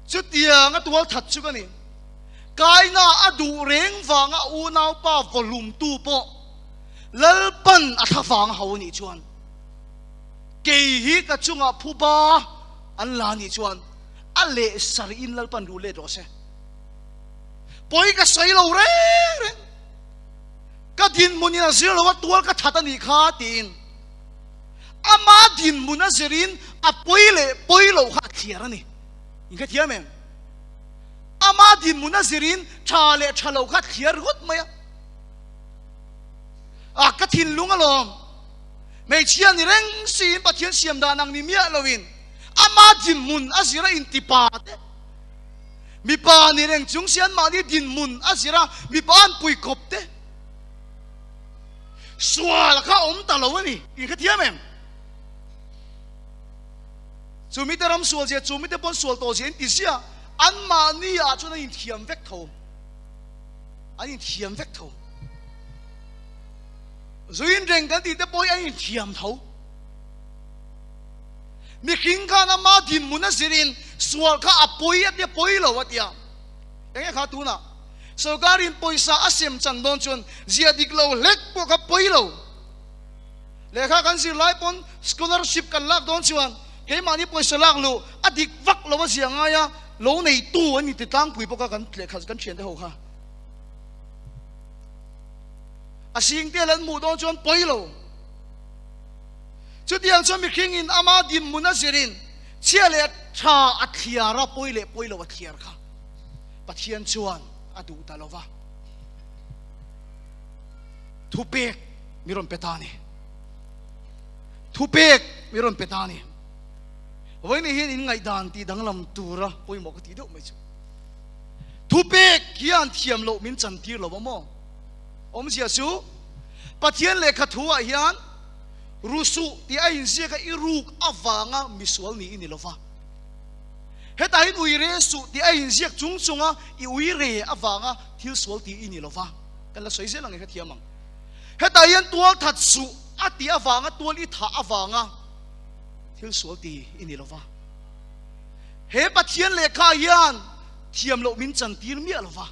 chutiang a tual that chu ka ni. Kaina a duh reng vanga a unaupa vawhlumtu pawh Lalpan a thla vang a ho a nih chuan, kei hi ka chungah phuba an la a nih chuan, a leh sarih in Lalpan ruh let rawh se. Pawi ka sawi lo reng reng. Ka dinhmun in a zir lo a tual ka that a nih kha tiin ama dinhmun a zir in a pawi leh pawi loh kha a thliar a ni. In hrethiam em? Ama dinhmun a zir in tha leh tha lo kha a thliar ringawt mai a. A ka thinlung alawm. Hmeichhia ni reng siin Pathian siam dan ang ni miah loin Ama dinhmun a zir a intipa te, mipa ni reng chung si anmahni dinhmun a zir a mipa an pui kawp te, sual kha a awm ta lo a ni. In hrethiam em? Chu mite ram sual zia, chu mite pawn sual tawh zia in ti zia, anmahni ah chuan an inthiam vek tho. An inthiam vek tho. Zuin reng kan tih te pawh hi a inthiam tho. Mihring khan ama dinhmun a zirin sual kha a pawi a tia pawi lo a tia. Enge kha tunah sorkarin pawisa a sem chan dawn chuan zia dik lo hlek pawh kha pawi lo. Lehkha kan zir lai pawn scholarship kan lak dawn chuan keimahni pawisa lak luh a dik vak lo a zia ngai a, lo neitu an inti tlangpui bawk a kan lehkha kan thiante ho kha. A sing te lan hmuh dawn chuan pawi lo. Chutiang chuan mihring in ama dinhmun a zirin chhia leh tha a thliar a, pawi leh pawi lo a thliar kha Pathian chuan a duh ta lo va. Thupek mi rawn pe ta a ni. Thupek mi rawn pe ta a ni. Vawiin hian in ngaihdan tih danglam tura pawimawh ka tih deuh mai chu. Thupek hian thiam loh min chantir lo a maw? Awmzia chu Pathian lehkha thu ah hian rusuh tih a inziak a i ruk avanga misual ni i ni lo va. Hetah hian uire suh tih a inziak chung chunga i uire avanga thil sual tih i ni lo va. Kan la sawi zel ang i hrethiam ang. Hetah hian tual that suh a tih avanga tual i thah avanga thil sual ti i ni lo va. He Pathian lehkha hian thiam loh min chantir miah lo va.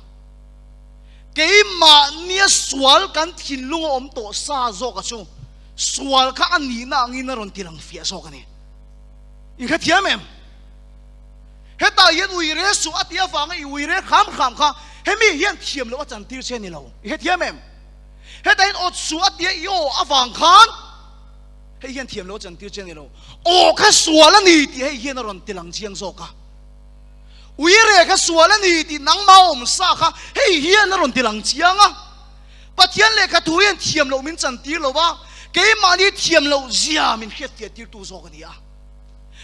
Keimahnia sual kan thinlung a awm tawh sa zawk a chu sual kha a nihna angin a rawn ti lang fiah zawk a ni. In hrethiam em? Hetah hian uire suh a tih avanga i uire hram hram kha hemi hian thiam loh a chantir che a ni lo. I hrethiam em? Hetah hian awt suh a tia i aw avang khan hei hian thiam loh a chantir che a ni lo. Aw kha sual a ni tih hei hian a rawn ti lang chiang zawk a. Uire kha sual a ni tih nangmah awm sa kha hei hian a rawn ti lang chiang a. Pathian lehkha thu hian thiam loh min chantir lo va, keimahni thiam loh zia min hriatfiah tirtu zawk a ni a.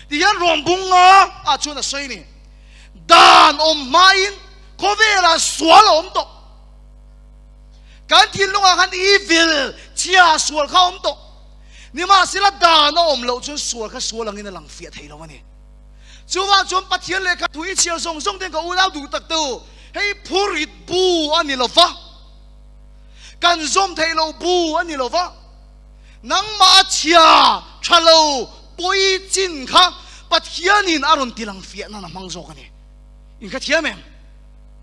Ti hian rawn bung a ah chuan a sawi ni. Dan awm hmain khawvelah sual a awm tawh. Kan thinlungah khan evil, chhia, sual kha a awm tawh. Nimahsela dan a awm loh chuan sual kha sual angin a lang fiah thei lo a ni. Chuvang chuan Pathian lehkha thu i chhiar zawng zawng ten ka unau duh tak te u, hei phurit bu a ni lo va, kan zawm theih loh bu a ni lo va, nangmah a chhia tha lo pawi chin kha Pathianin a rawn ti lang fiah nan a hmang zawk a ni. In hrethiam em?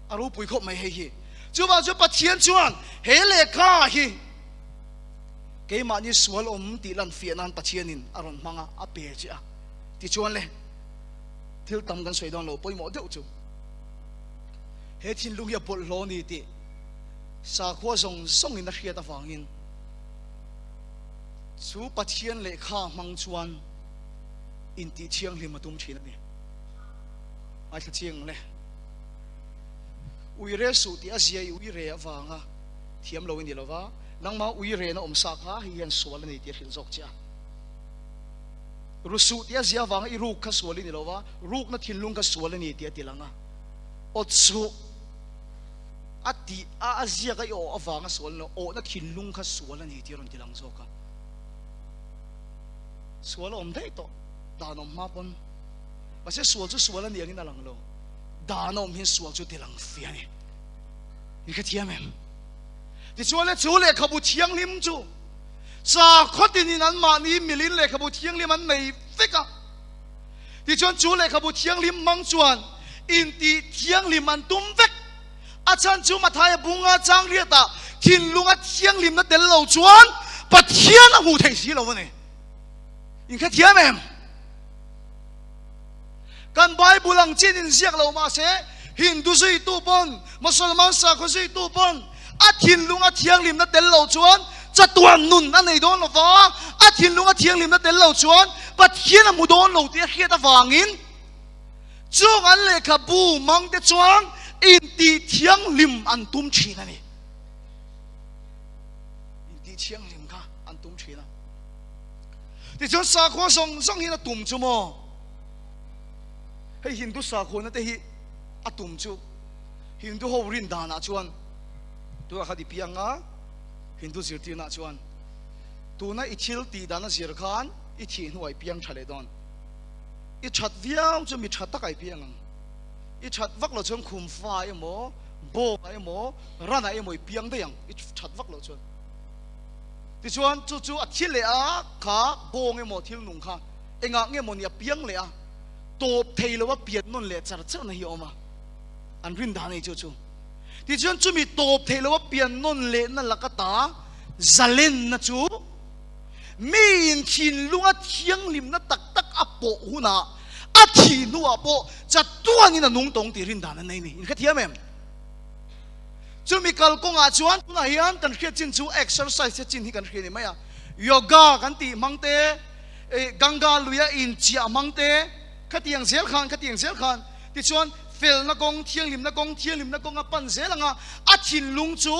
A ropui khawp mai hei hi. Chuvang chuan Pathian chuan he lehkha hi keimahni sual awm tih lan fiah nan Pathianin a rawn hmang a, a pe che a. Tichuan le, thil tam kan sawi dawn lo, pawimawh deuh chu he thinlung hi a bawlhhlawh a ni tih sakhua zawng zawngin a hriat avangin chu Pathian lehkha hmang chuan intih thianghlim a tum thin a ni. Ngaithla chiang le, uire suh tih a zia i uire avanga thiam lo i ni lova, nangmah uirena awm sa kha hei hian sual a ni tih a hrilh zawk che a. Rusuh tih a zia avanga i ruk kha sual i ni lo va, rukna thinlung kha sual a ni tih a ti lang a. Awt suh a tih a a ziak a i awh avanga sual ni lo, awhna thinlung kha sual a ni tih a rawn ti lang zawk a. Sual a awm daih tawh, dan awm hma pawn. Mahse sual chu sual a ni angin a lang lo, dan a awm hian sual chu ti lang fiah a ni. In hrethiam em? Tichuan le chu lehkhabu thianghlim chu Sakhaw tinin anmahni milin lehkhabu thianghlim an nei vek a. Tichuan chu lehkhabu thianghlim hmang chuan intih thianghlim an tum vek. A chhan chu Mathaia bunga chang riatah thinlunga thianghlimna tel lo chuan Pathian a hmuh theih si lo a ni. Inhrethiam em? Kan Bible ang chin inziak lo mahse Hindu zuitu pawn, Mosolman sakhaw zuitu pawn a thinlunga thianghlimna tel lo chuan chatuan nun a nei dawn lo va, a thinlunga thianghlimna tel lo chuan Pathian a hmu dawn lo tih a hriat avangin chung an lehkhabu mangte chuan intih thianghlim an tum thin a ni. Intih thianghlim kha an tum thin a. Tichuan sakhua zawng zawng hian a tum chu maw? Hei Hindu sakhuana te hi a tum chu Hindu ho rin danah chuan tunah kha i piang a, Hindu zirtirna chuan tuna i thil tih dan a zir khan i thih hnuah i piang tha leh dawn. I that viau chu mi tha takah i piang ang. I that vak loh chuan khum fa emaw, bawngah emaw, ranah emaw i piang daih ang i that vak loh chuan. Tichuan chu chu a thi leh a, kha bawng emaw thil nung kha engah nge maw ni a piang leh a, tawp thei lo a pian nawn leh char char na hi a awm a, an rin dan a ni chu chu. Tichuan chumi tawp thei lo a pian nawn leh na laka ta zalenna chu miin thinlunga thianghlimna tak tak a pawh hunah a thih hnuah pawh chatuanin a nung tawng tih rin dan an nei a ni. In hrethiam em? Chumi kalkawngah chuan tunah hian kan hriat chin chu exercise te chin hi kan hria ni mai a. Yoga kan tih hmang te, Ganga luia inchiah hmang te, khatiang zel khan, khatiang zel khan. Tichuan felna kawng, thianghlimna kawng, thianghlimna kawng a pan zel anga a thinlung chu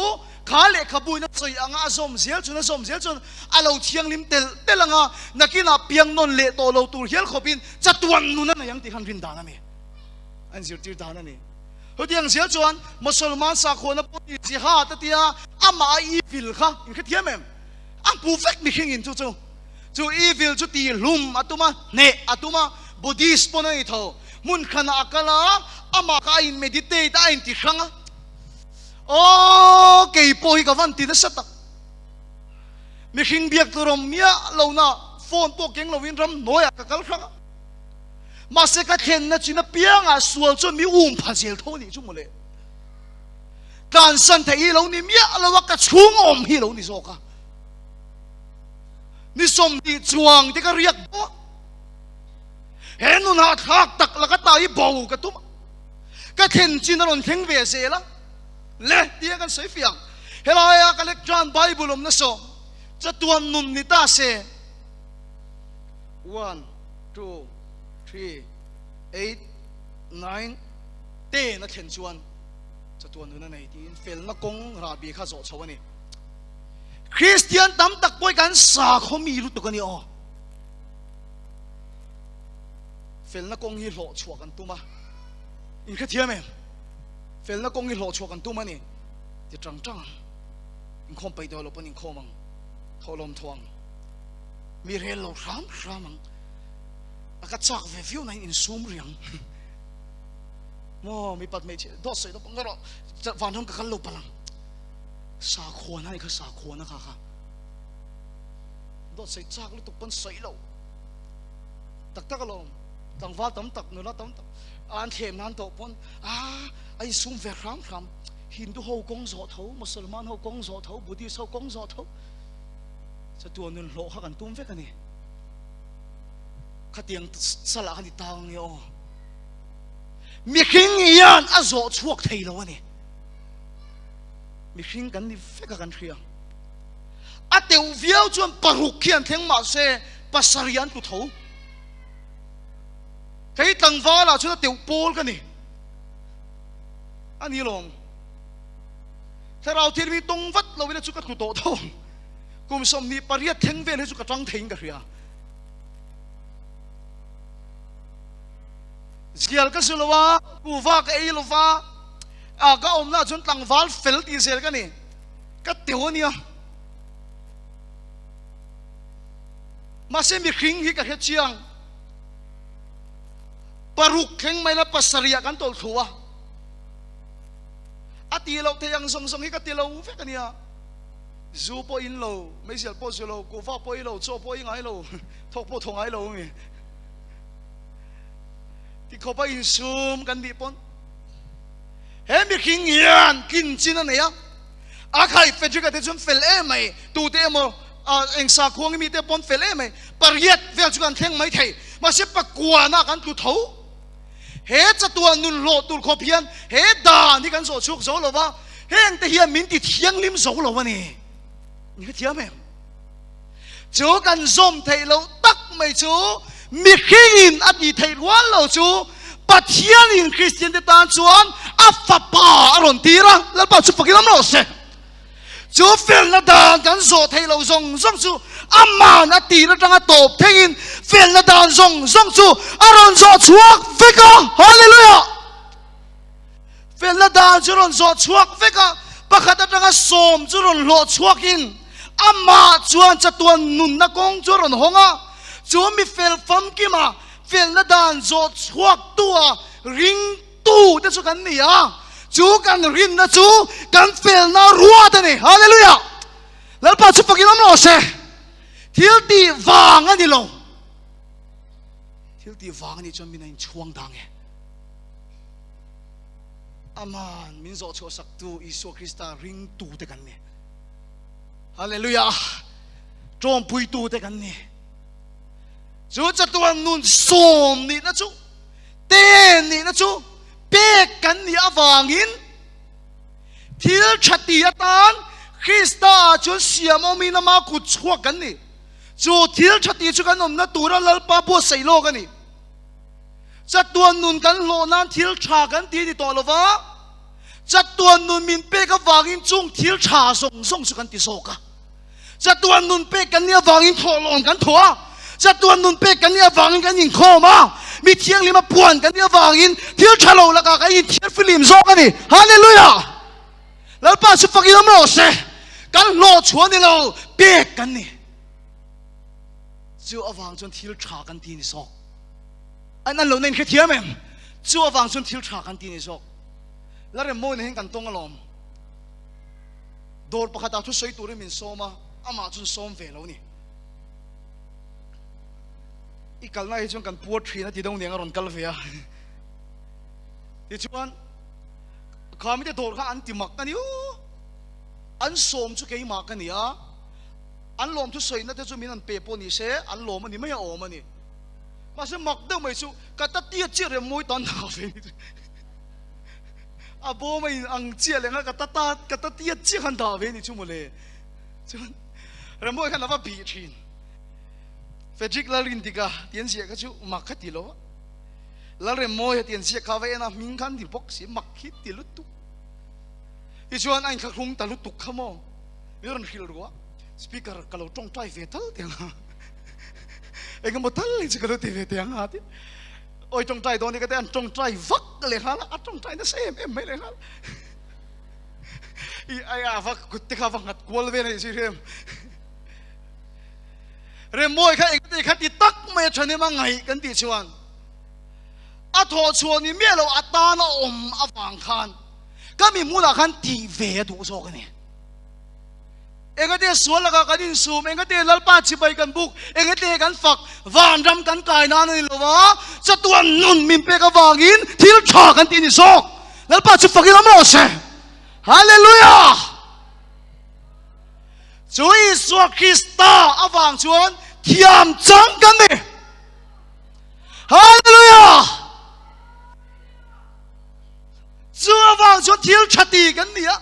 kha lehkhabuin a sawi anga a zawm zel chuan a zawm zel chuan a lo thianghlim telh telh anga nakinah piang nawn leh tawh lo tur hial khawpin chatuan nun a nei ang tih khan rin dan a ni. A inzirtir dan a ni. Chutiang zel chuan Mosolman sakhuana pawh ni jihad a tia amah a evil kha in hrethiam em? A hmu vek mihring in chu chu. Chu evil chu tihlum a tum a, hneh a tum a, Buddhist pawn a ni tho. Hmun khanah a kal a, amah kha a in meditate a, a in ti hrang a. Aw kei pawh hi ka van ti nasa tak. Mihring biak tur awm miah lo na phone pawh keng lovin ram hnuaiah ka kal hrang a. Mahse ka thlenna chin apiangah sual chuan mi um pha zel tho anih chu mawle. Tlansan theih hi lo ni miah lo a, ka chhung awm hi lo ni zawk a. Ni 20 chuang te ka riak bawk. He nun hahthlak tak laka ta hi bo ka tum a. Ka thlen chin a rawn thleng ve zel a. Le tia kan sawi fiang. Helaia ka lek tan Bible awmna saw chatuan nun ni ta se. One. Two, three, eight, nine, ten a thlen chuan chatuan nun a nei tiin felna kawng rahbi kha zawh chho a ni. Kristian tam tak pawh hi kan sakhaw mi lutuk a ni aw. Felna kawng hi hlawh chhuah kan tum a, in hrethiam em? Felna kawng hi hlawh chhuah kan tum a ni. Ti tang tang ang, inkhawm peih tawh lo pawn inkhawm ang, thawhlawm thaw ang. Mi rel lo hram hram ang. A ka chak ve viau nain insum riang. Maw mi pat hmeichhe dawt sawi dawt erawh vanram ka kal lo palh ang. Sakhuana ni kha sakhuana kha kha. Dawt sawi chak lutuk pawn sawi lo. Tak tak alawm. Tlangval tam tak nula tam tak an thlem nan tawh pawn a a insum ve hram hram. Hindu ho kawng zawh tho, Musalman ho kawng zawh tho, Buddhist ho kawng zawh tho. Chatuan nun hlawh kha kan tum vek a ni. Khatiang salah khan i tang nge aw. Mihring hian a zawh chhuak thei lo a ni. Mihring kan ni vek a kan hria. A teuh viau chuan paruk khi an thleng mah se pasarih an tlu tho. Kei tlangvalah chuan a teuh pawl ka ni. A ni lawm. Thlarau thil mi tawng vat lo ila chu ka tlu tawh tho ang. Kum 28 thleng vel hi chu ka tang theiin ka hria. Zial ka zu lo a, kuva ka ei lo va, a ka awmna ah chuan tlangval fel tih zel ka ni. Ka teu a nia. Mahse mihring hi ka hre chiang. Paruk thleng mai la pasarih ah kan tawlh thlu a. A ti loh thei ang zawng zawng hi ka ti lo vek a nia. Zu pawh in lo, meizial pawh zu lo, kuhva pawh i lo, chaw pawh i ngai lo, thawk pawh thaw ngai lo mi. Ti khawp a insum kan nih pawn he mihring hian tlin chin a nei a. A khai Frederick-a te chuan fel em mai, tute emaw eng sakhuang mi te pawn fel em mai, pariat vel chu kan thleng mai thei, mahse pakuana kan tlu tho. He chatuan nun hlawh tur khawp hian he dan hi kan zawh chhuak zo lo va, heng te hian min ti thianghlim zo lo a ni. Ni ka thiam em? Chu kan zawm theih loh tak mai chu mihringin a tih theih rual lo chu Pathianin Kristian te tan chuan a fapa a rawn tir a, Lalpa chu fakin awm rawh se. Chu felna dan kan zawh theih loh zawng zawng chu aman a tir atanga tawp theihin felna dan zawng zawng chu a rawn zawh chhuak vek a. Hallelujah! Felna dan chu rawn zawh chhuak vek a, pakhat atanga 10 chu rawn hlawh chhuakin amah chuan chatuan nunna kawng chu a rawn hawng a. Chu mi fel famkima felna dan zawh chhuak tua ring Tu te chu kan ni a, chu kan rinna chu kan felna ruat a ni. Hallelujah! Lalpa chu fakin awm rawh se. Thil tih vang a ni lo. Thil tih vang a nih chuan min a inchhuang dang e. Aman min zawh chhuah saktu Isua Krista ringtute kan ni. Hallelujah! Ṭawmpuitute kan ni. Chu chatuan nun sawm nihna chu, ten nihna chu pek kan nih avangin thil ṭha ti atan Krista ah chuan siam awmin ama kut chhuak kan ni. Chu thil ṭha ti chu kan awmna tura Lalpa buatsaih lawk a ni. Chatuan nun kan hlawh nan thil ṭha kan ti ni tawh lo va, chatuan nun min pek avangin chung thil ṭha zawng zawng chu kan ti zawk a. Chatuan nun pek kan nih avangin thawhlawm kan thaw a, chatuan nun pek kan nih avangin kan inkhawm a, mi thianghlim a puan kan nih avangin thil ṭha lo lakah kan inthiar fihlim zawk a ni. Hallelujah! Lalpa chu fakin awm rawh se. Kan hlawh chhuah ni lo, pek kan ni. Chu avang chuan thil ṭha kan ti ni zawk. An an lohna in hrethiam em? Chu avang chuan thil ṭha kan ti ni zawk. La rem mawina hian kan tawng alawm. Dawr pakhatah thu sawi turin min sawm a, amah chuan sawm ve lo ni. I kalna hi chuan kan puar thin a ti deuh niang a rawn kal ve a. Tichuan, kha mite dawr kha an ti mak a ni u. An sawm chu keimah ka ni a, an lawm thu sawina te chu min an pe pawh ni se, an lawm a ni mai a awm a ni. Mahse mak deuh mai chu ka ta tiat chiah rem mawi tan dah ve ni. A bawm a in ang chiah leh nga ka ta ta ka ta tiat chiah khan dah ve ni chu mawle. Chuan Rammawi khan a va bih thin. Frederick Lalrindika ti an ziah kha chu mak kha ti lo a. Lalremmawi ti an ziah kha va en a hming khan ti bawk si mak hi ti lutuk. Tichuan a inthlahrung ta lutuk kha maw. Min rawn hrilh ruah speaker ka lo tawngtai ve tal teh ang a. Engemaw tal hi chu ka lo ti ve teh ang a ti. Awi tawngtai dawn hi ka ti an tawngtai vak leh nghal a, a tawngtai nasa em em mai leh nghal. I ai a va kut te kha va nghat kual vel a nih zui rem. Remmawi kha engte kha ti tak mai a thahnem a ngaih kan tih chuan a thawh chhuah ni miah lo atana awm avang khan ka mi hmunah khan tih ve a duh zawk a ni. Engate sual lakah kan insum, engate Lalpa chibai kan buk, engate kan fak, vanram kan kai nan a ni lo va, chatuan nun min pek avangin thil tha kan tih a ni zawk. Lalpa chu fakin awm rawh se. Hallelujah! Chu Isua Krista avang chuan thiam chang kan ni. Hallelujah! Chu avang chuan thil tha ti kan ni a,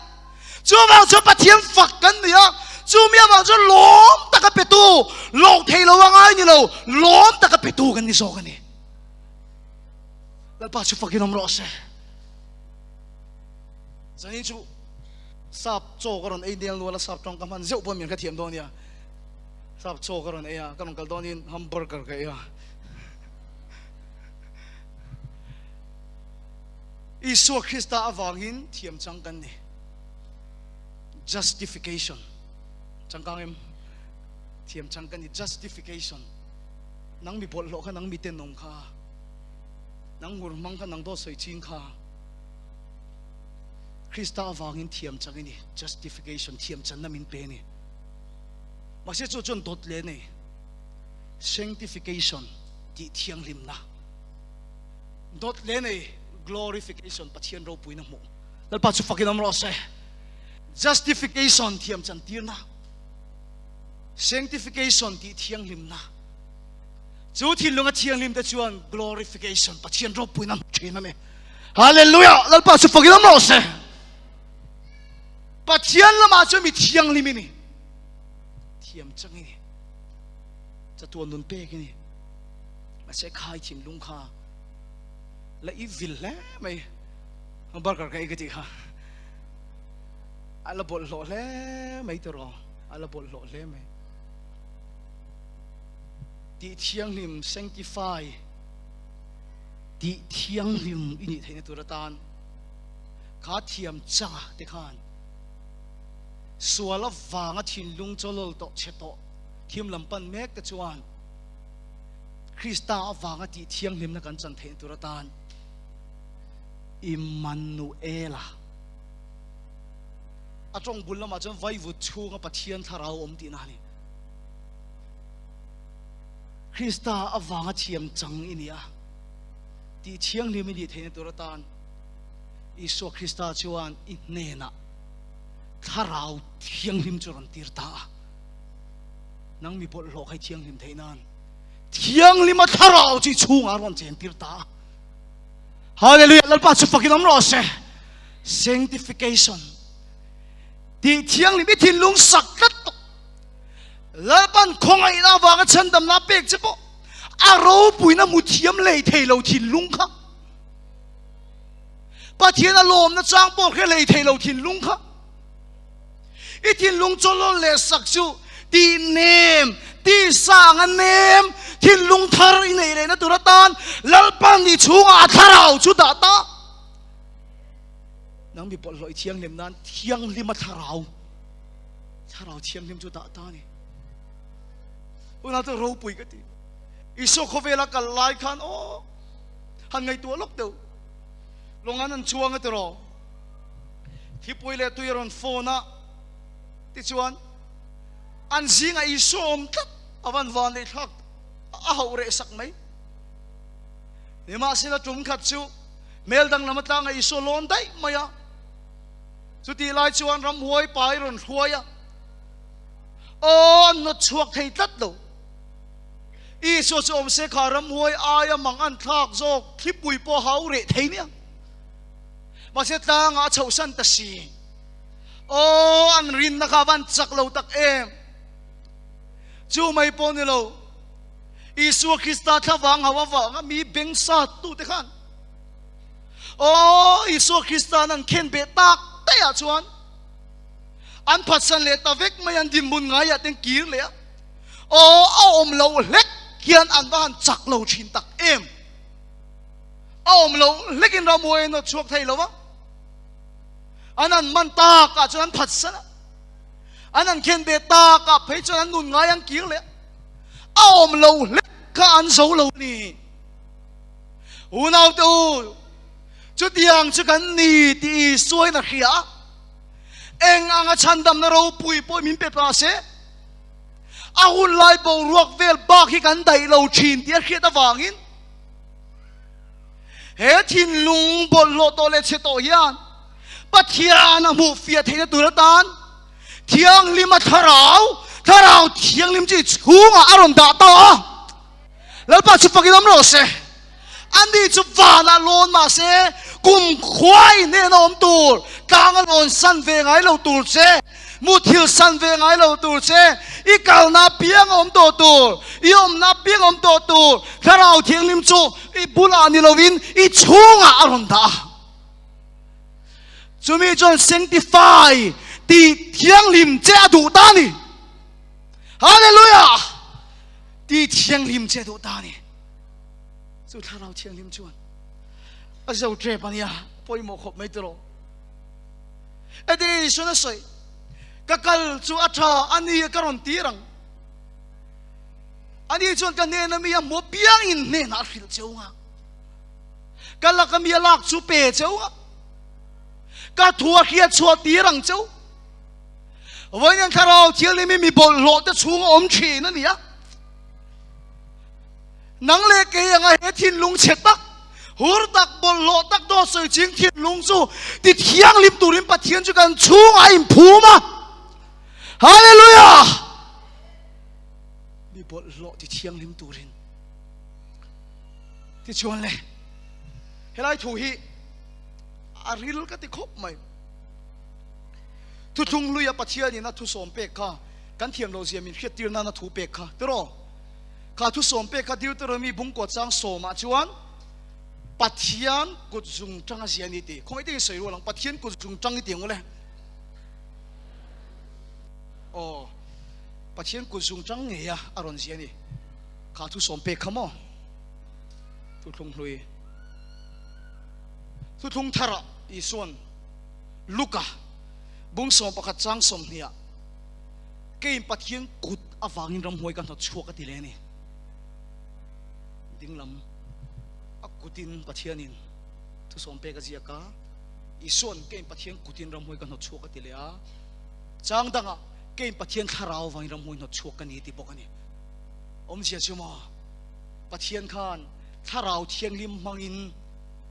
chu avang chuan Pathian fak kan ni a, chu mi avang chuan lawm taka petu, lawk thei lo a ngai ni lo, lawm taka petu kan ni zawk a ni. Lalpa chu fakin awm rawh se. Zanin chu sap chaw ka rawn ei nel nual a, sap tawng ka hman zeuh pawh min hrethiam dawn nia. Sap chaw ka rawn ei a, ka rawn kal dawnin hamburger ka ei a. Isua Krista avangin thiam chang kan ni. Justification. Changkang em? Thiam chang kan ni. Justification. Nang mi bawlhhlawh kha, nang mi tenawm kha, nang hur hmang kha, nang dawt sawi ching kha. Krista avangin thiam chang i ni. Justification, thiam channa min pe ni. Mahse chu chuan dawt leh nei. Sanctification, tih thianghlimna. Dawt leh nei glorification Pathian ropuina hmuh. Lalpa chu fakin awm rawh se. Justification thiam chantirna. Sanctification tih thianghlimna. Chu thinlunga thianghlim te chuan glorification Pathian ropuina hmu thin a ni. Hallelujah! Lalpa chu fakin awm rawh se. Pathian lamah chuan mi thianghlim i ni. Thiam chang i ni. Chatuan nun pek i ni. Mahse khai thinlung kha la i vil hle mai. Burger ka ei ka tih kha a la bawlhhlawh hle mai tiraw, a la bawlhhlawh hle mai. Tih thianghlim, sanctify, tih thianghlim i nih theihna tur atan kha thiam changa te khan sual avanga thinlung chawlawl tawh chhe tawh thim lam pan mek te chuan Krista avanga tih thianghlimna kan chan theihna tur atan Immanuela. A tawng bul lamah chuan vaivut chhunga Pathian thlarau awm tihna a ni. Krista avanga thiam chang i ni a, tih thianghlim i nih theihna tur atan Isua Krista chuan i hnenah thlarau thianghlim chu rawn tir ta a. Nang mi bawlhhlawh kha i thianghlim theih nan thianghlima thlarau chu i chhungah rawn chen tir ta a. Hallelujah! Lalpa chu fakin awm rawh se. Sanctification tih thianghlim i thinlung sak tlat tawh. Lalpan khawngaihna avanga chhandamna pek che pawh a ropuina hmu thiam lei thei lo thinlung kha. Pathian a lawmna chang pawh hre lei thei lo thinlung kha. I thinlung chawlawl leh sak chu tih nem, tih sang a nem, thinlung thar i neih lehna tur atan Lalpan i chhungah a thlarau chu dah ta. Nang mi bawlhhlawh i thianghlim nan thianghlim a thlarau, thlarau thianghlim chu dah ta a ni. Hunah chuan ropui ka ti. Isua khawvela kal lai khan aw han ngaihtuah lawk deuh. Lawngan an chuang a tiraw. Thipui leh tui a rawn phone a, tichuan an zingah Isua awm tlat a van van leh thlak a hauh reh sak mai. Nimahsela tum khat chu hmel danglam atlanga Isua lawn daih mai a, chutih lai chuan ramhuai pa i rawn hruai a, aw an nawt chhuak thei tlat lo. Isua chu awm se kha ramhuai aia mang an thlak zawk thlipui pawh hau reh thei nia. Mahse tlangah a chhohsan ta si. Aw, an rinna kha van chak lo tak em! Chu mai pawh ni lo, Isua Krista thlavang ho avanga mi beng sat tute khan Aw, Isua Krista'n an khen beh tak daih ah chuan an phatsan leh ta vek mai, an dinhmun ngaiah ten kir leh a. Aw, a awm loh hlek hian an va han chak lo thin tak em! A awm lo hlekin ramhuai an chhuak thei lo va, an an man tak ah chuan an phat san a, an an khen ve tak ah phei chuan an nun ngai an kir leh a, a awm lo hlek kha an zo lo a ni. Unaute u, chutiang chu kan ni tih Isua in a hria a, eng anga chhandamna ropui pawh min pe ta se, a hun lai boruak vel bak hi kan daih lo thin tih a hriat avangin, He thinlung bawlhhlawh tawh leh chhe tawh hian Pathian a hmuh fiah theihna tur atan Thianghlima thlarau, thlarau thianghlim chu i chhungah a rawn dah ta a. Lalpa chu fakin awm rawh se. Ani chu vanah lawn mah se, kum khuai hnena awm tur, tlang a lawn san ve ngai lo tur che, Muthil san ve ngai lo tur che, i kalna apiang a awm tawh tur, i awmna apiang a awm tawh tur, Thlarau Thianghlim chu i bulah ni lovin i chhungah a rawn dah a. Chumi chuan sanctify tih thianghlim che a duh ta a ni. Hallelujah! Tih thianghlim che a duh ta a ni. Chu Thlarau Thianghlim chuan a zo tep a nia, pawimawh khawp mai tiraw. Eti Isuan a sawi, Ka kal chu a tha a ni ka rawn tir ang. Ani chuan ka hnena mi a hmu apiangin hnenah a hrilh cheu nga. Ka laka mi a lak chu pe cheu nga. Ka thu a hriat chhuah tir ang cheu. Vawiin thlarau thianghlim hi mi bawlhhlawh te chhung a awm thin a ni a. Nang leh kei anga he thinlung chhe tak, hur tak, bawlhhlawh tak dawt sawi ching thinlung chu ti thianghlim turin Pathian chu kan chhungah a inphum a. Hallelujah! Mi bawlhhlawh ti thianghlim turin. Tichuan le, helai thu hi a ril ka ti khawp mai. Thuthlung hluia Pathianin a thusawm pek kha kan thiam lo zia min hriattir nana thu pek kha tiraw? Kha thusawm pek kha Deuteronomy bungkaw chang sawmah chuan Pathian kut zung tang a zia a ni tih khawngaih takin sawi rual ang. Pathian kut zung tang i ti ang ule. Aw, Pathian kut zung tang ngei a a rawn zia a ni. Kha thusawm pek kha maw? Thuthlung hlui. Thuthlung tharah Isuan Luka bung 11 chang 20ah Keiin Pathian kut avangin ramhuai ka hnawt chhuak a ti leh a ni. Dinglam a kutin Pathianin thusawm pek a ziak a, Isua'n keiin Pathian kutin ramhuai ka hnawt chhuak a ti leh a. Chang dangah keiin Pathian thlarau vangin ramhmui hnawt chhuak ka ni ti bawk a ni. Awmzia chu maw? Pathian khan thlarau thianghlim hmangin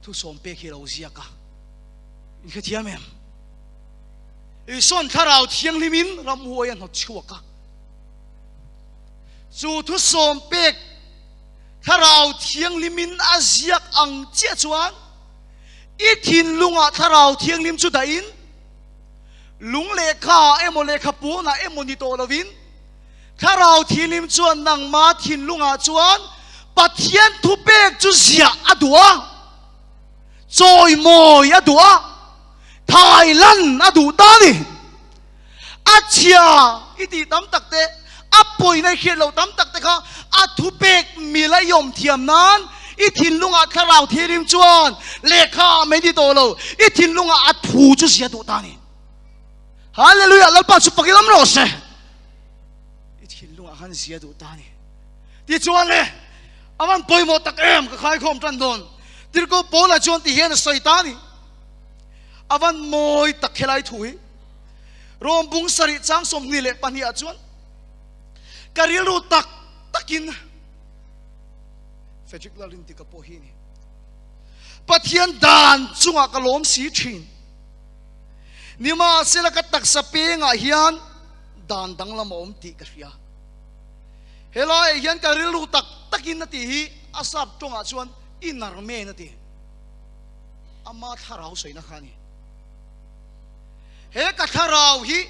thusawm pek hi a lo ziak a. In hrethiam em? Isuan thlarau thianghlimin ramhuai a hnawt chhuak a. Chu thusawm pek thlarau thianghlimin a ziak ang chiah chuan i thinlungah thlarau thianghlim chu dahin lung lehkha emaw lehkha puanah emaw ni tawh lovin thlarau thianghlim chuan nangma thinlungah chuan Pathian thupek chu ziah a duh a, chawimawi a duh a, thailan a duh ta a ni. A chhia i tih tam tak te, a pawina i hriat loh tam tak te kha a thupek mila i awm thiam nan i thinlungah thlarau thianghlim chuan lehkha ah mai ni tawh lo, i thinlungah a thu chu zia duh ta a ni. Hallelujah! Lalpa chu pakin awm rawh se. I thinlungah khan zia duh ta a ni. Tichuan le, a van pawimawh tak em ka khaikhawm tan dawn. Tirhkoh Paula chuan ti hian a sawi ta a ni. A van mawi tak helai thu hi. Rom bung sarih chang 22 ah chuan ka rilru tak takin Frederick Lalrin tika pawh hi ni. Pathian dan chungah ka lawm si thin. Nimahsela ka taksa pengah hian dan danglam a awm tih ka hria. Helaiah hian ka rilru tak takin a tih hi a sap tawngah chuan inner man a ti. Ama thlarau sawina kha a ni. He ka thlarau hi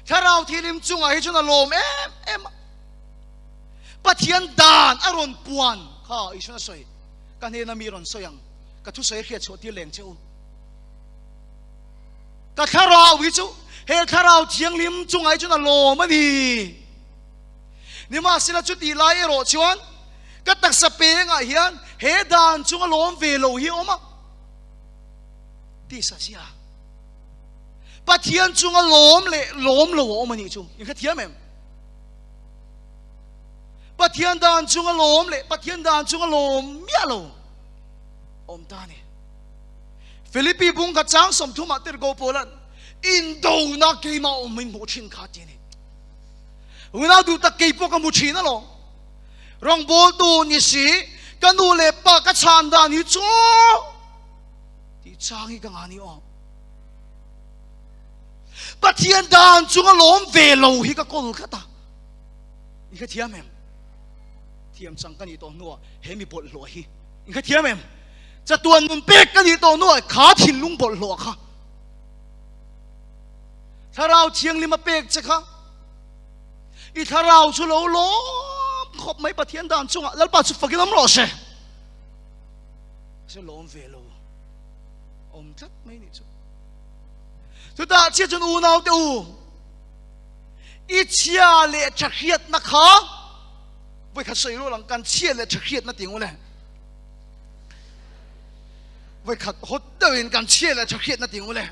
thlarau thilim chungah hi chuan a lawm em em a. Pathian dan a rawn puan kha Isuan a sawi. Ka hnena mi rawn sawi ang. Ka thusawi a hriat chhuah tir leng che u. Ka thlarau hi chu he thlarau thianghlim chungah hi chuan a lawm a ni. Nimahsela chutih lai erawh chuan ka taksa pengah hian he dan chunga lawm ve lo hi a awm a. Tisa zia. Pathian chunga lawm leh lawm lo a awm a nih chu. In hrethiam em? Pathian dan chunga lawm leh Pathian dan chunga lawm miah lo awm ta a ni. Philippi bung kha chang 30 ah tirhkoh Paula'n indona keimah awm in hmuh thin kha ti a ni. Unau duh tak kei pawh ka hmu thin alawm. Rawngbawltu ni si, ka nu leh pa ka chhan dan hi chu tih chang hi ka ngah ni aw. Pathian dan chunga lawm ve lo hi ka kawl tlat a. In kha thiam em? Thiam chang ka nih tawh hnuah he mi bawlhhlawh hi in kha thiam em? Chatuan nun pek ka nih tawh hnuah kha thinlung bawlhhlawh kha Thlarau Thianghlim a pek che kha i thlarau chu lo lawm khawp mai Pathian dan chungah Lalpa chu fakin awm rawh se. Se lawm ve lo awm tlat mai nih chu. Chutah chiah chuan unau te u i chhia leh tha hriatna kha voi khat sawi rual ang kan chhia leh tha hriatna ti ngu le. Voi khat hot deuhin kan chhia leh tha hriatna ti ngu le.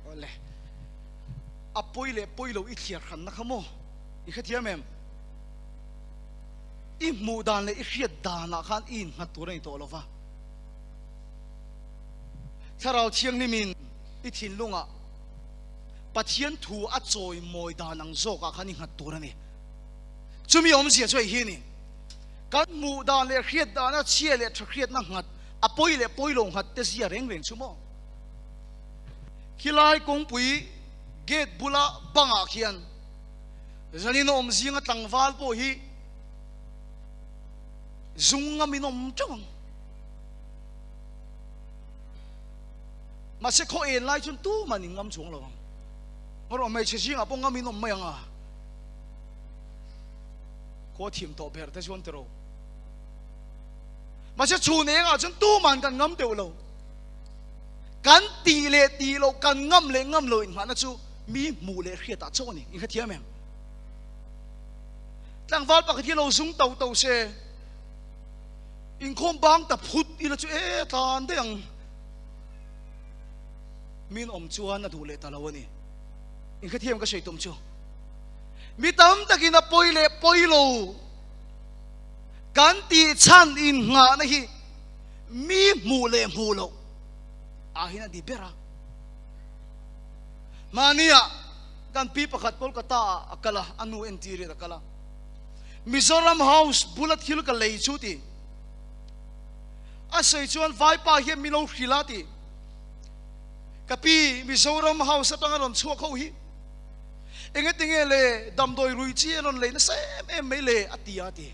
Awle a pawi leh pawi lo i thliar hranna kha maw i hrethiam em? I hmuh dan leh i hriat danah khan i innghat tur a ni tawh lo va. Thlarau Thianghlimin i thinlungah Pathian thu a chawimawi dan ang zawkah khan i nghat tur a ni. Chumi awmzia chu hei hi a ni, kan hmuh dan leh hriat dana chhia leh tha hriatna nghat, a pawi leh pawi lo nghat te zia reng reng chu maw? Khilai kawngpui gate bula bangah khian zanin a awm zinga tlangval pawh hi zung ngamin awm teuh ang. Mahse khaw en lai chuan tuman in ngam chuang lo ang. Ngarawh hmeichhe zingah pawh ngamin awm mai ang a. Khaw thim tawh ber te chuan tiro. Mahse chhun engah chuan tuman kan ngam teuh lo. Kan tih leh tih loh, kan ngam leh ngam lo inngahna chu mi hmuh leh hriatah chauh a ni. In hrethiam em? Tlangval pakhat hi lo zung to to se, inkhawm bang ta phut ila chu e tlan daih ang. Min awm chuan a duh leh ta lo a ni. In hrethiam ka sawi tum chu. Mi tam takin a pawi leh pawi lo kan tih chhan innghahna hi mi hmuh leh hmuh loh ah hian a ni ber a. Mahnia kan pi pakhat Kolkata ah a kal a, a nu entirin a kal a. Mizoram House bula thil ka lei chu ti. A sawi chuan vaipa hian min lo hrilh a ti. Ka pi Mizoram House atanga rawn chhuak ho hi engetinge le damdawi rui chi an rawn lei nasa em em mai le a ti a ti.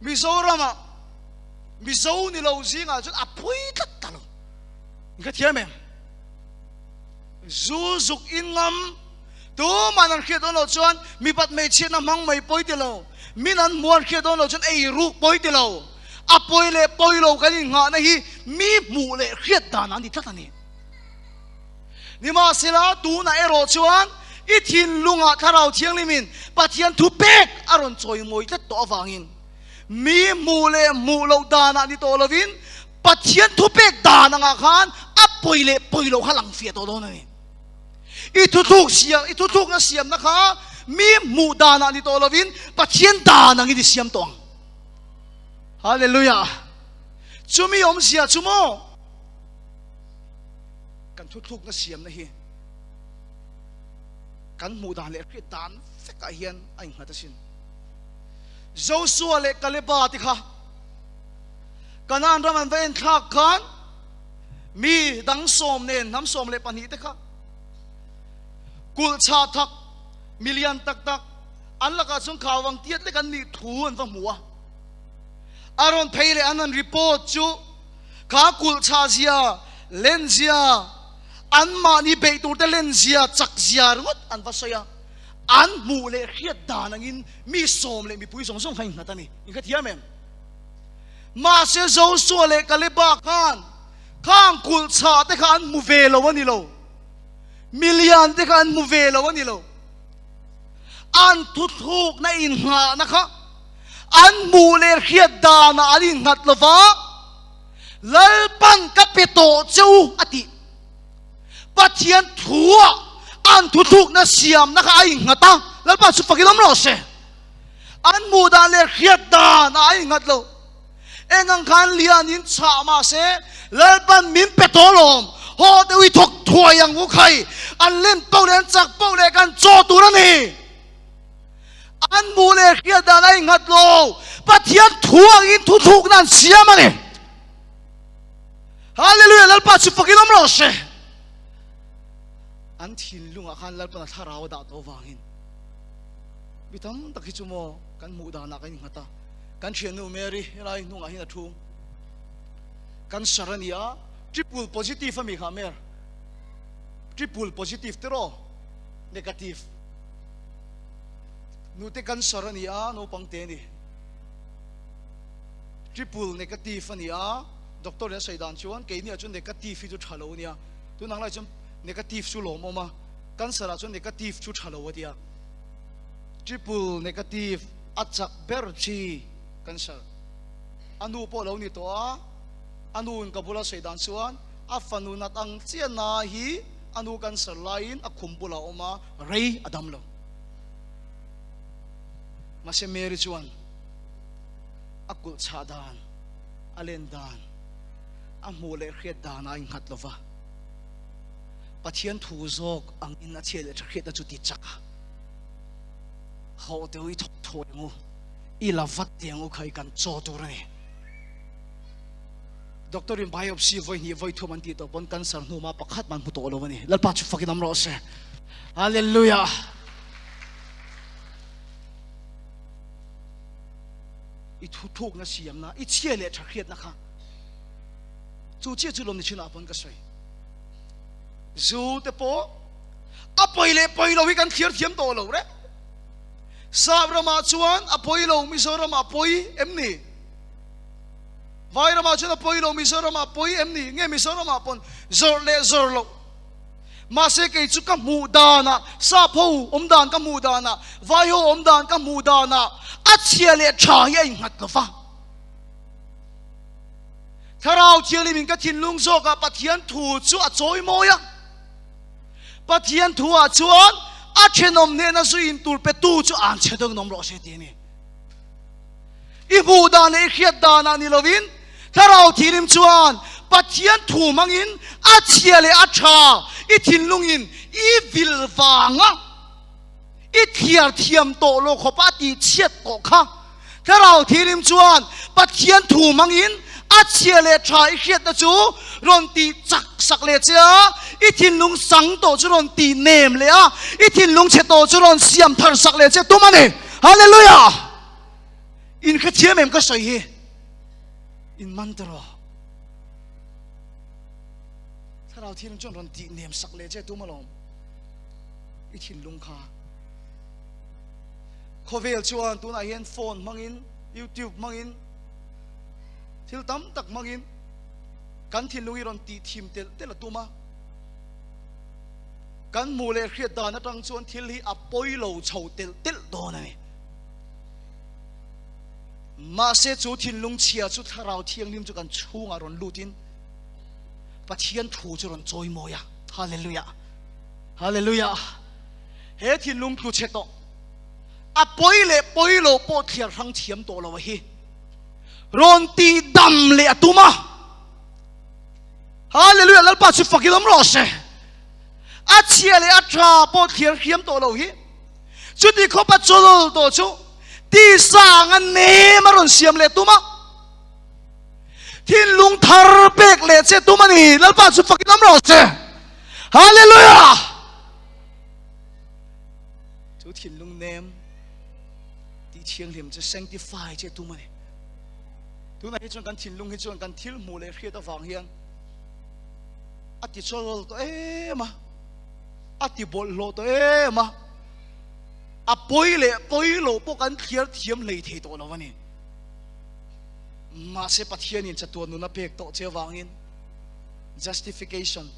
Mizoramah Mizo ni lo zingah chuan a pui tlat ta lo. In ka thiam em? Zu zuk in ngam tuman an hriat dawn loh chuan mipat hmeichhiatna hmang mai pawi ti lo. Min an hmuh an hriat dawn loh chuan ei ruk pawi ti lo. A pawi leh pawi lo kan innghahna hi mi hmuh leh hriat dan an ti tlat a ni. Nimahsela tunah erawh chuan i thinlungah Thlarau Thianghlimin Pathian thu pek a rawn chawimawi tlat tawh avangin mi hmuh leh hmuh loh danah ni tawh lovin Pathian thu pek dan angah khan a pawi leh pawi loh kha lang fiah tawh dawn a ni. I thuthluk siam, i thuthlukna siamna kha mi hmuh danah ni tawh lovin Pathian dan angin i siam tawh ang. Hallelujah! Chumi awmzia chu maw? Kan thuthlukna siamna hi kan hmuh dan leh hriat dan vekah hian a innghat asin. Joshua leh Kaleba te kha Kanaan ram an va en thlak khan mi dang sawm nen hnam 12 te kha kulh chha thak milian tak tak an lakah chuan khau ang tiat lek an nih thu an va hmu a. A rawn phei leh an han report chu kha kulh chha zia, len zia, anmahni beih tur te len zia, chak zia ringawt an va sawi a. An hmuh leh hriat dan angin mi sawm leh mipui zawng zawng kha innghat a ni. In hrethiam em? Mahse Joshua leh Kaleba khan khang kulh chhah te kha an hmu ve lo a ni lo. Milian te kha an hmu ve lo a ni lo. An thuthlukna inngahna kha an hmuh leh hriat danah an innghat lo va, Lalpan ka pe tawh che u a tih. Pathian thuah an thuthlukna siamna kha a innghat a, Lalpa chu fakin awm rawh se. An hmuh dan leh hriat dan ah a innghat lo. Eng ang khan lian in chah mah se, Lalpan min pe tawh lawm, haw deuh i thawk thuai ang u khai, an len poh leh an chak poh leh kan chaw tur a ni. An hmuh leh hriat dan a innghat lo, Pathian thu angin thuthlukna an siam a ni. Hallelujah, Lalpa chu fakin awm rawh se. An thinlungah khan Lalpan a thlarau a dah tawh vangin mi tam tak hi chu maw kan hmuh danah kan innghat a. Kan thiannu Mary helai hnungah hian a thu. Cancer a ni a, triple positive a mi kha Mer. Triple positive tiraw? Negative. Nute cancer a ni a, naupang te a ni. Triple negative a ni a, doctor in a sawi dan chuan keini ah chuan negative hi chu tha lo a nia. Tunang lai chuan negative chu lawmawm a, cancer ah chuan negative chu tha lo a tia. Triple negative a chak ber chi cancer. A nu pawh lo ni tawh a, a nu in ka bula sawi dan chuan a fanu nat ang chiah na hi a nu cancer laiin a khum bulah a awm a, rei a dam lo. Mahse Mary chuan a kulh chhah dan, a len dan, a hmuh leh hriat dan a innghat lo va, Pathian thu zawk angin a chhiat leh tha hriatna chu ti chak a. Hawh teh u, i thawk thuai ang u, i la vat teh ang u kha i kan chaw tur a ni. Doctor in biopsy vawi hnih vawi thum an tih tawh pawn cancer hnu ma pakhat man hmu tawh lo a ni. Lalpa chu fakin awm rawh se. Hallelujah. I thu thukna siamna, i chhia leh tha hriatna kha chu chiah chu lawm ni chinah pawn ka sawi. Zu te pawh a pawi leh pawi lo hi kan thlir thiam tawh lo reng. Sap ramah chuan a pawi lo, Mizoramah a pawi em ni? Vai ramah chuan a pawi lo, Mizoramah a pawi em ni? Nge Mizoramah pawn zawrh leh zawrh loh. Mahse kei chu ka hmuh danah, sap ho awm dan ka hmuh danah, vai ho awm dan ka hmuh danah a chhia leh tha hi a innghat lo va. Thlarau Thianghlimin ka thinlung zawkah Pathian thu chu a chawi mawi a. Pathian thuah chuan a thenawm hnena zuiin tur petu chu an chhe deuhin awm rawh se tih a ni. I hmuh dan leh i hriat danah ni lovin Thlarau Thianghlim chuan Pathian thu hmangin a chhia leh a tha i thinlungin i vil vanga i thliar thiam tawh lo khawpa a tih chhiat tawh kha. Thlarau Thianghlim chuan Pathian thu hmangin a chhia leh tha i hriatna chu rawn tih chak sak leh che a, i thinlung sang tawh chu rawn tih nem leh a, i thinlung chhe tawh chu rawn siam thar sak leh che tum a ni. Hallelujah! In hrethiam em ka sawi hi? In man ta rawh. Thlarau Thianghlim chuan rawn tih nem sak leh che tum alawm. I thinlung kha. Khawvel chuan tunah hian phone hmangin, YouTube hmangin, thil tam tak hmangin kan thinlung hi rawn tih thim telh telh a tum a. Kan hmuh leh hriat dan atang chuan thil hi a pawi lo chho telh telh dawn a ni. Mahse chu thinlung chhia chu Thlarau Thianghlim chu kan chhungah rawn lutin Pathian thu chu rawn chawimawi a. Hallelujah! Hallelujah! He thinlung tlu chhe tawh, a pawi leh pawi lo pawh thliar hrang thiam tawh lo a hi rawn tih dam leh a tum a. Hallelujah! Lalpa chu fakin awm rawh se. A chhia leh a tha pawh thliar thiam tawh lo hi chuti khawp a chawlawl tawh chu tisa anga nem a rawn siam leh tum a. Thinlung thar pek leh che tum a ni. Lalpa chu fakin awm rawh se. Hallelujah! Chu thinlung nem tih thianghlim chu sanctify che tum a ni. Tunah hi chuan kan thinlung hi chuan kan thil hmuh leh hriat avang hian a ti chawlawl tawh em a, a ti bawlhhlawh tawh em a, a pawi leh pawi loh pawh kan thliar thiam hlei thei tawh lo a ni. Mahse Pathianin chatuan nun a pek tawh che avangin justification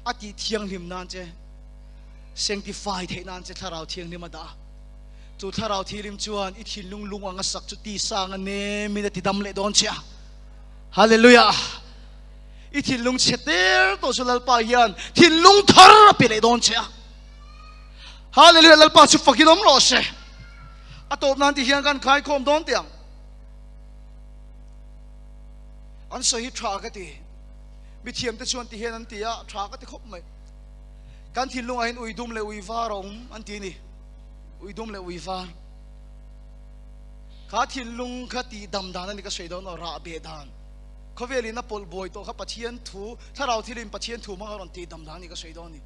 a tih thianghlim nan che, sanctify theih nan che Thlarau Thianghlim a dah a. Chu Thlarau Thianghlim chuan i thinlung lung anga sak chu tisa anga nemin a ti dam leh dawn che a. Hallelujah! I thinlung chhe ter tawh chu Lalpa hian thinlung thar a pe leh dawn che a. Hallelujah! Lalpa chu fakin awm rawh se. A tawp nan ti hian kan khaikhawm dawn teh ang. An sawi hi tha ka ti. Mithiam te chuan ti hian an ti a, tha ka ti khawp mai. Kan thinlungah hian ui dum leh ui var a awm an ti a ni. Ui dum leh ui var. Kha thinlung kha tih dam dan a ni ka sawi dawn aw, rah beh dan. Khawvelin a pawlh buai tawh kha Pathian thu, Thlarau thilin Pathian thu hmanga rawn tih dam dan a ni ka sawi dawn a ni.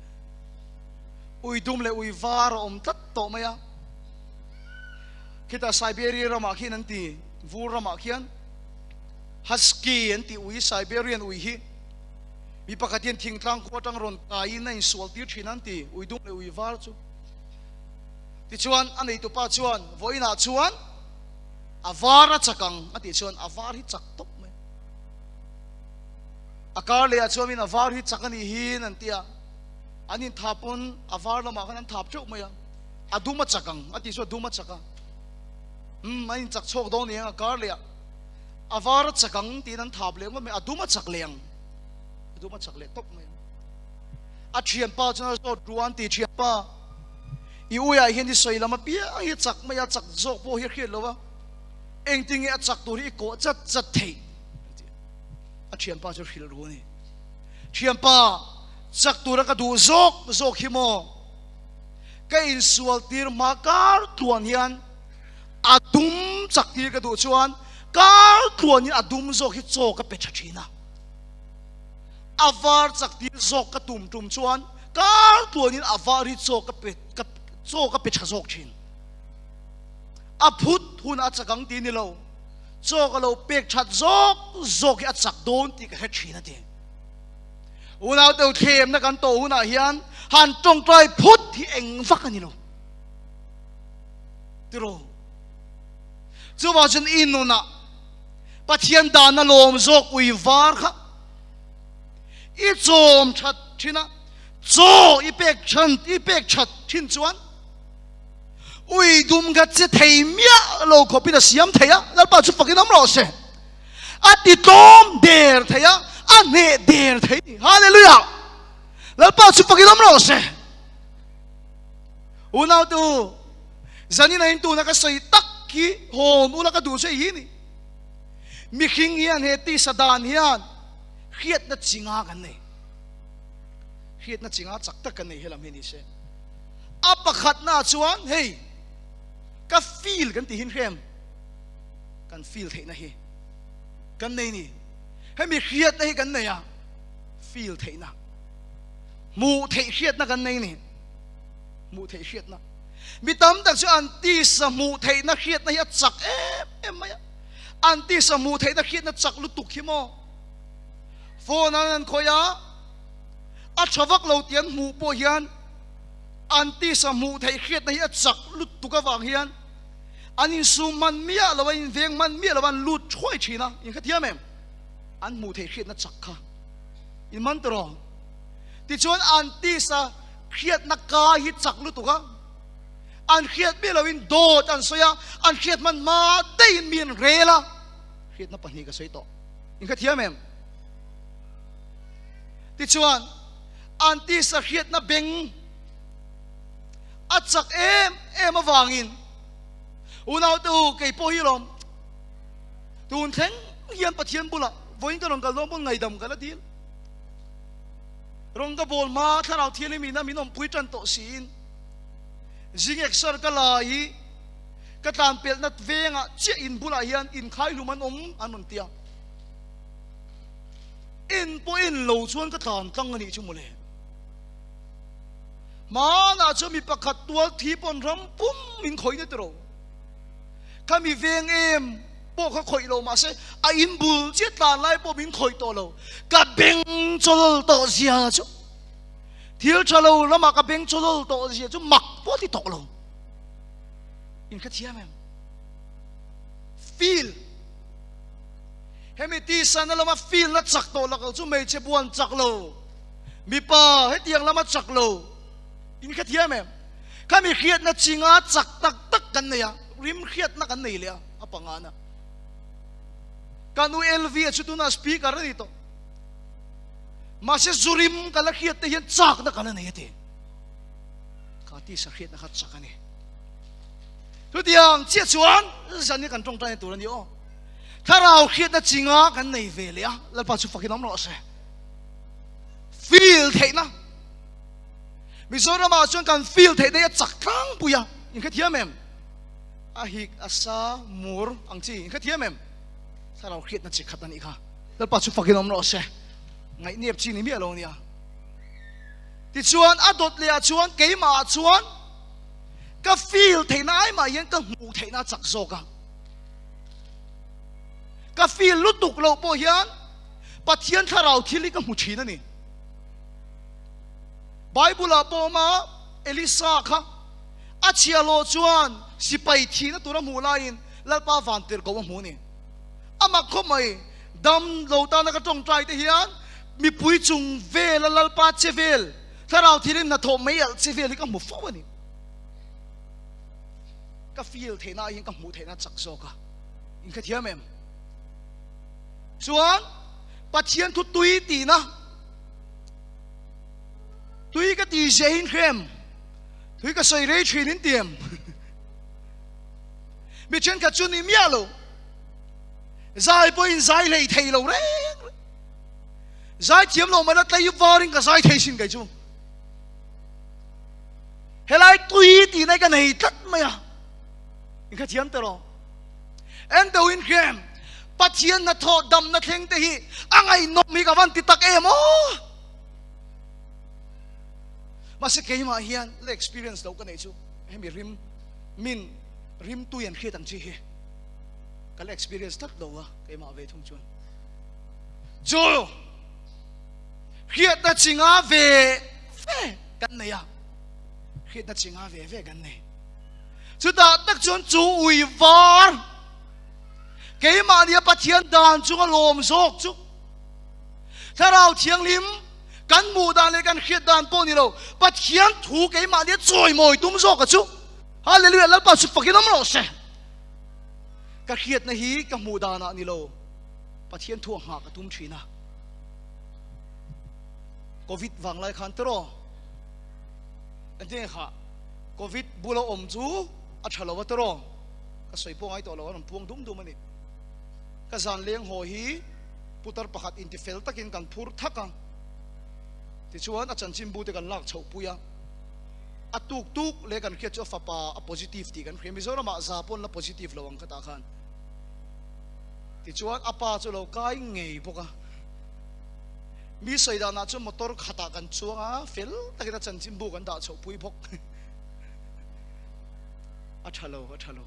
Ui dum leh ui var a awm tlat tawh mai a. Khitah Siberia ramah khian an ti, vur ramah khian Husky an tih ui, Siberian ui hi mi pakhat hian thingtlang khua atang rawn kaiin a insual tir thin an ti, ui dum leh ui var chu. Tichuan a neitupa chuan vawiinah chuan a var a chak ang a tih chuan a var hi chak tawp mai. A kar lehah chuan min a var hi chak a nih hin an ti a, an inthap pawn a var lamah khan an thap teuh mai a, a dum a chak ang a tih chu a dum a chak a, umm an inchak chhuak dawn eng a kar lehah a var a chak ang tiin an thap leh ngawt mai, a dum a chak leh ang, a dum a chak leh tawp mai ang. A thianpa chuan a zawt ru a, an ti thianpa, i uiah hian i sawi lam apiang hi a chak mai a, chak zawk pawh hi a hriat lo va, engtin nge a chak tur hi i kawh chat chat theih? A ti a, a thianpa chu hrilh ru a ni. Thianpa, chak tura ka duh zawk zawk hi maw? Ka insual tir hma kar tluan hian a dum chak tir ka duh chuan kar tluanin a dum zawk hi chaw ka pe tha thin a, a var chak tir zawk ka tum tum chuan kar tluanin a var hi chaw ka pe ka chaw ka pe tha zawk thin. A phut hun a chak ang tih ni lo, chaw ka lo pek that zawk zawk hi a chak dawn tih ka hre thin a ti. Unau deuh thlemna kan tawh hunah hian han tawngtai phut hi eng vak a ni lo. Tiraw? Chuvang chuan i nunah Pathian dana lawm zawk ui var kha i chawm that thin a, chaw i pek than i pek that thin chuan ui dum kha che thei miah lo khawpin a siam thei a, Lalpa chu fakin awm rawh se. A ti tlawm der thei a, a hneh der thei. Hallelujah! Lalpa chu fakin awm rawh se. Unau te u, zanin a in tuna ka sawi tak hi hawn ula ka duh che hi ni. Mihring hian he tisa dan hian. Hriatna chi nga kan nei. Hriatna chi nga chak tak kan nei helam hi ni se. A pakhatna chuan hei ka feel kan ti hin hrem kan feel theihna hi kan nei ni. Hemi hriatna hi kan nei a, feel theihna. Hmuh theih hriatna kan nei ni. Hmuh theih hriatna. Mi tam tak chu an tisa hmuh theihna hriatna hi a chak em em mai a. An tisa hmuh theihna hriatna chak lutuk hi maw? Phone an an khawih a, a tha vak lo tih an hmuh pawh hian an tisa hmuh theih hriatna hi a chak lutuk avang hian an insum hman miah lo, an inveng hman miah lo, an lut thuai thin a, in hrethiam em? An hmuh theih hriatna chak kha in man tawh. Tichuan an tisa hriatna ka hi chak lutuk a, an hriat miah loin dawt an sawi a, an hriat hman hma daihin mi an rel a, hriatna pahnih ka sawi tawh. In hrethiam em? Tichuan an tisa hriatna beng a chak em em avangin unaute u kei pawh hi lawm tun thleng hian Pathian bulah vawiin ka rawn kal dawn pawn ngaidam ka la dil. Rawn ka bawl hma thlarau thianghlim ina min awmpui tan tawh siin zing eksar ka la hi ka tlan pelhna vengah chiah in bulah hian inkhai hlum an awm an rawn ti a. En pawh en lo chuan ka tlan tlang a nih chu mawle. Hmanah chuan mi pakhat tual thi pawn ram pum min khawih na tiro. Kha mi veng em pawh kha khawih lo mahse a in bul chiah tlan lai pawh min khawih tawh lo. Ka beng chawlawl tawh zia chu thil tha lo lamah ka beng chawlawl tawh zia chu mak pawh ti tawh lo. In kha thiam em? Feel Hemi tisana lama feel na chak tawh lak lo chu hmeichhe buan chak lo, mipa hetiang lama chak lo in kha thiam em? Khami hriatna chinga chak tak tak kan nei a, rim hriatna kan nei leh a, a pangana. Kan u LV a chu tunah speaker a ni tawh. Mahse zurim ka la hriat te hian chakna ka la nei a ti. Kha tisa hriatna kha chak a ni. Chutiang chiah chuan zan hi kan tawngtai tur a ni aw. Thlarau hriatna chinga kan nei ve leh a, Lalpa chu fakin awm rawh se. Feel theihna. Mizoramah chuan kan feel theih daih a chak tlangpui a, in hrethiam em? A hik, a sa, mur ang chi, in hrethiam em? Thlarau hriatna chi khat a nih kha. Lalpa chu fakin awm rawh se. Ngaihnep chi ni miah lo nia. Tichuan a dawt leh ah chuan keimah ah chuan ka feel theihna ai mah hian ka hmuh theihna a chak zawk a. Ka feel lutuk loh pawh hian Pathian thlarau thil hi ka hmu thin a ni. Bible ah pawh awm a, Elisa kha a chhiahhlawh chuan sipai thihna tur a hmuh laiin Lalpa van tirhkoh a hmu a ni. A mak khawp mai, dam lo tana ka tawngtai te hian mipui chung vela Lalpa che vel, thlarau thilin hnathawh mai alh che vel hi ka hmu fo a ni. Ka feel theihna ah hian ka hmuh theihna chak zawk a, in hrethiam em? Chuan Pathian thu tui tihna, tui ka ti zia hi in hre em? Tui ka sawi rei thin in ti em? Mi thenkhat chu ni miah lo, zai pawhin zai hlei thei lo reng reng. Zai thiam lo mahla tlei varin ka zai thei sin kei chu. Helai tui tihna hi ka nei tlat mai a, in kha thiam teh rawh. En deuh in hrem, Pathian hnathawh damna thleng te hi a ngaihnawm hi ka van ti tak em aw. Mahse keimah hian la experience lo ka neih chu hemi rim min rim tui an hriat ang chi hi ka la experience tlat lo a keimah ve thung chuan. Chu hriatna chinga ve ve kan nei a, hriatna chinga ve ve kan nei. Chutah tak chuan chu ui var keimahnia Pathian dan chunga lawm zawk chu Thlarau Thianghlim kan hmuh dan leh kan hriat dan pawh ni lo, Pathian thu keimahnia chawimawi tum zawk a chu. Hallelujah, Lalpa chu fakin awm rawh se. Ka hriatna hi ka hmuh danah ni lo, Pathian thu a nghah ka tum thin a. Covid vanglai khan tiraw? Engtin nge kha Covid bula awm chu a tha lo a tiraw? Ka sawi pawh ngai tawh lo, a rawn puang dum dum a ni. Ka zan leng haw hi. Putar pakhat intifel takin kan phur thak a, tichuan a chanchinbu te kan lak chhoh pui a, a tuk tuk leh kan hriat chu a fapa a positive tih kan hria, Mizoramah za pawn la positive lo ang kha tah khan. Tichuan a pa chu lo kai ngei bawk a, mi sawi danah chuan motor khatah kan chuang a, fel takin a chanchinbu kan dah chhoh pui bawk. A tha lo, a tha lo.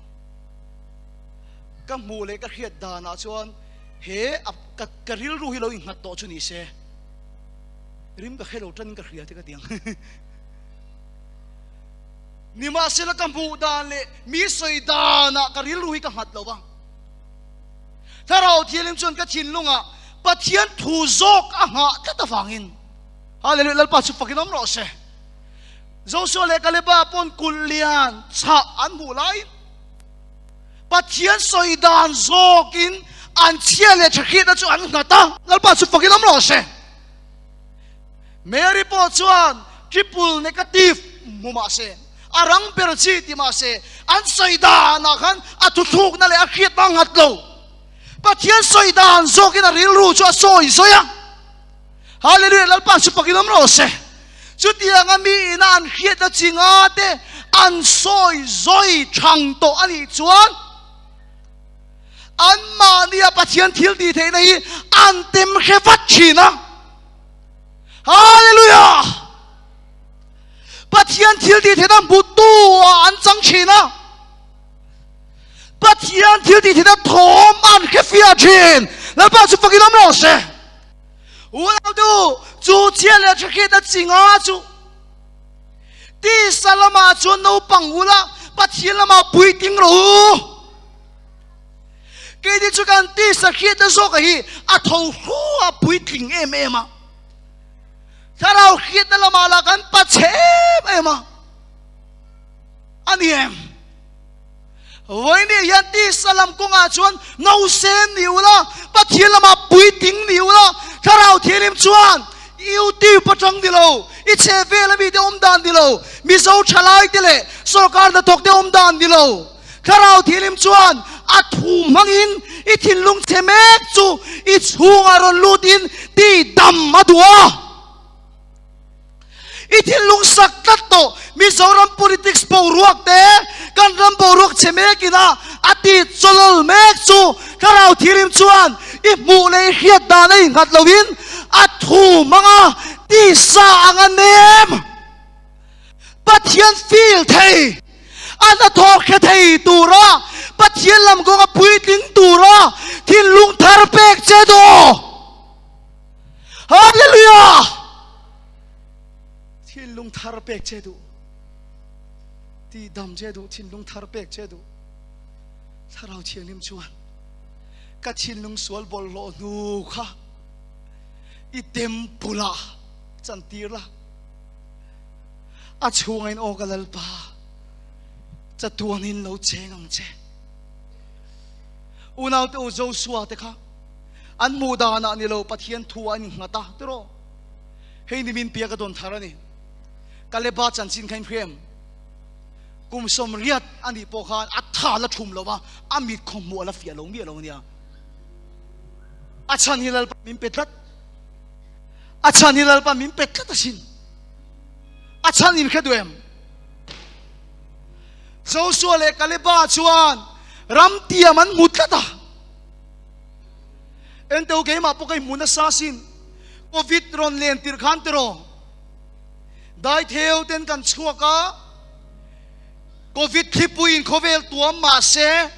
Ka hmuh leh ka hriat danah chuan he a ka ka rilru hi lo innghat tawh chu ni se, rim ka hre lo tanin ka hria te ka ti ang. Nimahsela ka hmuh dan leh mi sawi danah ka rilru hi ka nghat lo va. Thlarau Thianghlim chuan ka thinlungah Pathian thu zawk a nghah tlat avangin Hallelujah Lalpa chu fakin awm rawh se. Joshua leh Kaleba pawn kulh lian chhah an hmuh laiin Pathian sawi dan zawkin an chhia leh tha hriatna chu an nghat a, Lalpa chu fakin awm rawh se. Mary pawh chuan triple negative hmu mah se, a rang ber chi ti mah se, an sawi danah khan a thuthlukna leh a hriatna a nghat lo. Pathian sawi dan zawkin a rilru chu a sawi zawi a. Hallelujah, Lalpa chu fakin awm rawh se. Chutianga mi ina an hriatna chi nga te an sawi zawi thang tawh a nih chuan anmahnia Pathian thil tih theihna hi an tem hre vat thin a. Hallelujah! Pathian thil tih theihna hmutu ah an chang thin a. Pathian thil tih theihna thawm an hre fiah thin. Lalpa chu fakin awm rawh se. Unautu, chu chhia leh thahriatna chi nga chu tisa lamah chuan naupang ula, Pathian lamah puitling rawh u. Keini chu kan tisa hriatna zawka hi a tho hru a, puitling em em a. Thlarau hriatna lamah lah kan pachhe em em a. A ni em? Vawiin hian tisa lam kawngah chuan nausen ni ula, Pathian lamah puitling ni ula, Thlarau Thianghlim chuan YouTube atang ni lo, i chhe vel ami te awm dan ni lo, Mizo thalai te leh sorkar hnathawk te awm dan ni lo, Thlarau Thianghlim chuan a thu hmangin i thinlung chhe mek chu i chhungah rawn lutin ti dam a duh a. I thinlung sak tlat tawh Mizoram politics boruak te kan ram boruak chhe mek ina a ti chawlawl mek chu Thlarau Thianghlim chuan i hmuh leh i hriat dan a innghat loin a thu hmang a tisa ang a nem Pathian feel thei a hnathawh hre thei tura Pathian lam kawnga puitling tura thinlung thar pek che duh. Hallelujah! Thinlung thar pek che duh. Ti dam che duh, thinlung thar pek che duh. Thlarau Thianghlim chuan ka thinlung sual bawlhhlawh hnu kha i temple ah chantir la. A chhunga in aw ka Lalpa, chatuanin lo cheng ang che. Unaute u Joshua te kha An hmuh danah ni lo Pathian thu ah an innghat a, tiraw? Hei ni min pia ka dawn thar a ni. Kaleba chanchin kha in hria em? Kum 80 a nih pawh khan a tha la thum lo va, a mit khaw hmuh a la fiah lo miah lo a nia. A chhan hi Lalpa min pe tlat. A chhan hi Lalpa min pe tlat asin. A chhan in hre duh em? Joshua leh Kaleba chuan ram tiam an hmu tlat a. Enteu keimah pawh ka inhmu nasa asin. Covid rawn len tirh khan tiraw Daitheu ten kan chhuak a, Covid thlipuiin khawvel tuam mahse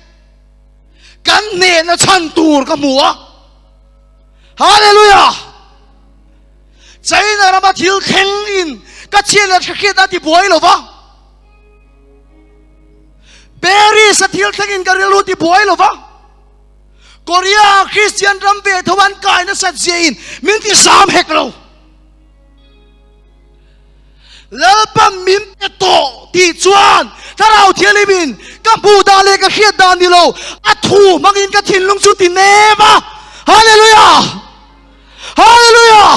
kan hnehna chhan tur ka hmu a. Hallelujah! China rama thil thleng in ka chhiat leh hriat a ti buai lo va. Paris a thil thleng in ka rilru ti buai lo va. Korea Christian ram ve tho an kai nasat zia in min ti zam hek lo. Lalpan min pe tawh tih chuan Thlarau Thianghlim in ka hmuh dan leh ka hriat dan ni lo a thu hmangin ka thinlung chu ti nem a. Hallelujah! Hallelujah!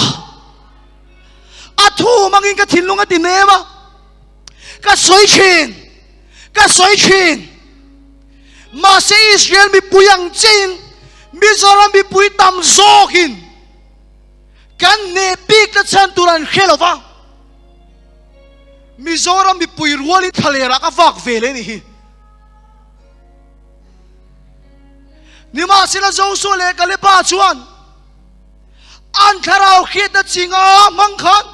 A thu hmangin ka thinlung a ti nem a. Ka sawi thin, ka sawi thin. Mahse Israel mipui ang chiin Mizoram mipui tam zawkin. tur an hre lo va, Mizoram mipui rualin thlalerah ka vak ve leh a nih hi. Nimahsela Joshua leh Kaleba chuan an thlarau hriatna chinga hmang khan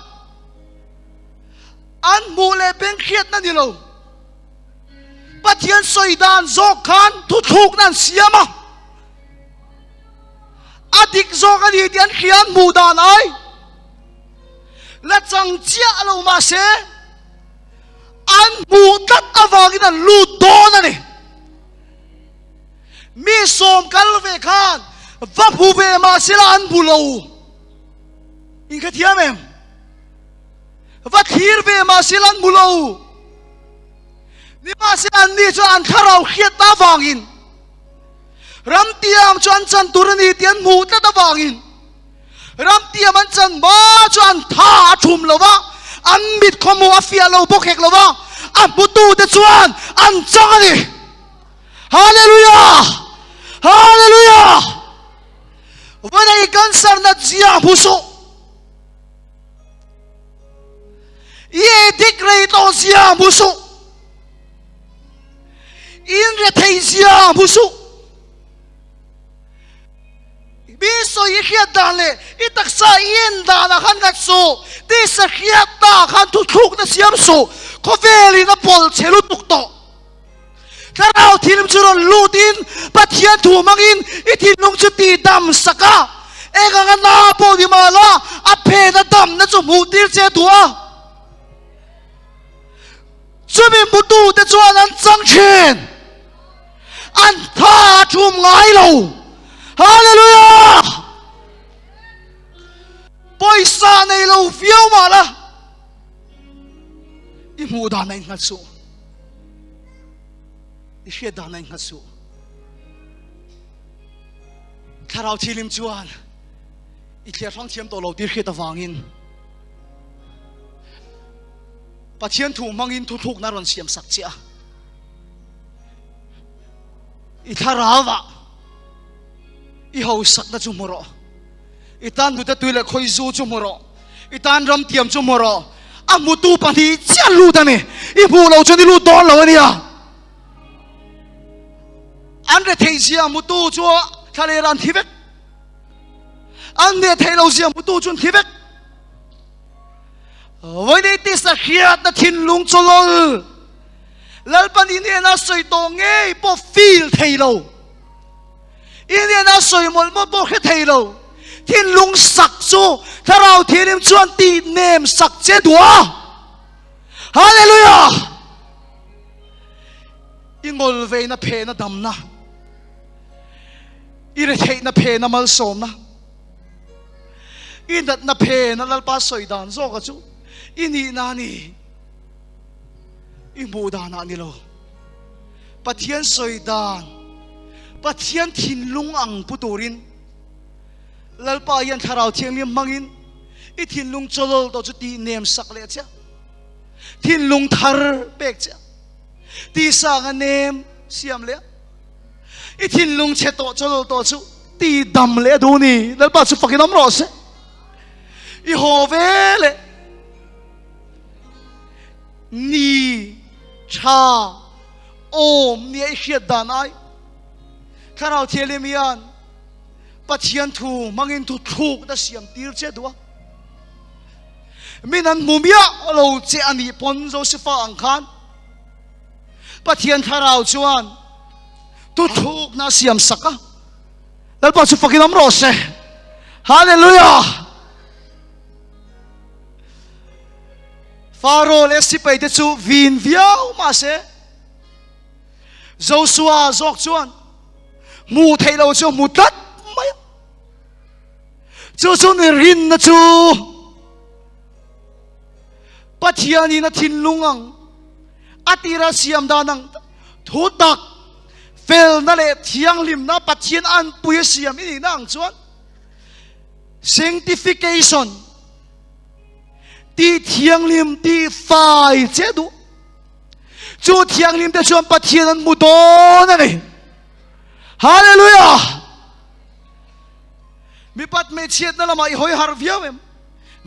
an hmuh leh beng hriatna ni lo, Pathian sawi dan zawk khan thuthlukna an siam a, a dik zawk a ni tih an hria an hmuh dan ai la chang chiah lo mahse an hmuh tlat avangin an lut dawn a ni. Mi sawm kal ve khan va hmu ve mahse la an hmu lo. In kha thiam em? Va thlir ve mahse la an hmu lo. Nimahsela anni chuan an thlarau hriatna avangin ramtiam chu an chan tur a ni tih an hmuh tlat avangin ramtiam an chan hma chu an tha a thum lo va, an mit khawhmuh a fiah lo bawk hek lo va, a hmutute chuan an chang a ni. Hallelujah! Hallelujah! Vawlei cancer nat zia hmu suh. I dik rei tawh zia hmu suh. In rethei zia hmu suh. Mi sawi i hriat dan leh i taksa i en danah khan ngat suh. Tisa hriatnaah khan thuthlukna siam suh. Khawvelin a pawlh che lutuk tawh. Thlarau thilm chu rawn lutin Pathian thu hmangin i thinlung chu tihdam sak a, eng anga na pawh ni mah la, a phen a damna chu hmuh tir che duh a. Chumi hmutute chuan an chang thin, an tha a thum ngai lo. Hallelujah! Pawisa nei lo viau mah la, i hmuh dan a innghat suh. I hriat dan a innghat suh. Thlarau thilim chuan i thliar hrang thiam tawh lo tih hriat avangin Pathian thu hmangin thuthlukna rawn siam sak che a. I thlarauah i hausakna chu hmu rawh. I tan hnute tui leh khawi zu chu hmu rawh. I tan ram tiam chu hmu rawh. A hmutu pahnih chiah lut a ni. I hmuh loh chuan i lut dawn lo a nia. An rethei zia hmutu chu thlalera an thi vek. An neh theih lo zia hmutu chu an thi vek. Vawiin tisa hriatna thinlung chawlawl Lalpan i hnena sawi tawh ngei pawh feel thei lo. I hnena sawi mawlh mawlh pawh hre thei lo. Thinlung sak chu Thlarau Thianghlim chuan tih nem sak che duh a. Hallelujah! I ngawl veina phehna damna, i retheihna phehna malsawmna, i natna phehna Lalpa sawi dan zawka chu i nihna a ni. I hmuh danah ni lo. Pathian sawi dan, Pathian thinlung ang pu turin Lalpa hian Thlarau Thianghlim hmangin i thinlung chawlawl tawh chu tih nem sak leh chiah, thinlung thar pek chiah, tisa anga nem siam leh a, i thinlung chhe tawh chawlawl tawh chu ti dam leh a duh ni. Lalpa chu fakin awm rawh se. I haw ve leh Ni tha awm nia i hriat dan ai Thlarau Thianghlim hian Pathian thu hmangin thu thlukna siam tir che duh a. Min an hmu miah lo che a nih pawn Josefa ang khan Pathian Thlarau chuan thu thlukna siam sak a. Lalpa chu fakin awm rawh se. Hallelujah! Faro leh sipaite chu vin viau mah se, Josua zawk chuan hmuh theih lo chu a hmu tlat mai a. Chu chu ni rinna chu Pathianin a thinlung ang, a tira siam dan ang thu tak, felna leh thianghlimna Pathian anpui a siam i nihna ang chuan sanctification Tih thianghlim, tih fai che duh. Chu thianghlim te chuan Pathian an hmu dawn a ni. Hallelujah! Mipat hmeichhiatna lamah i hawi harh viau em?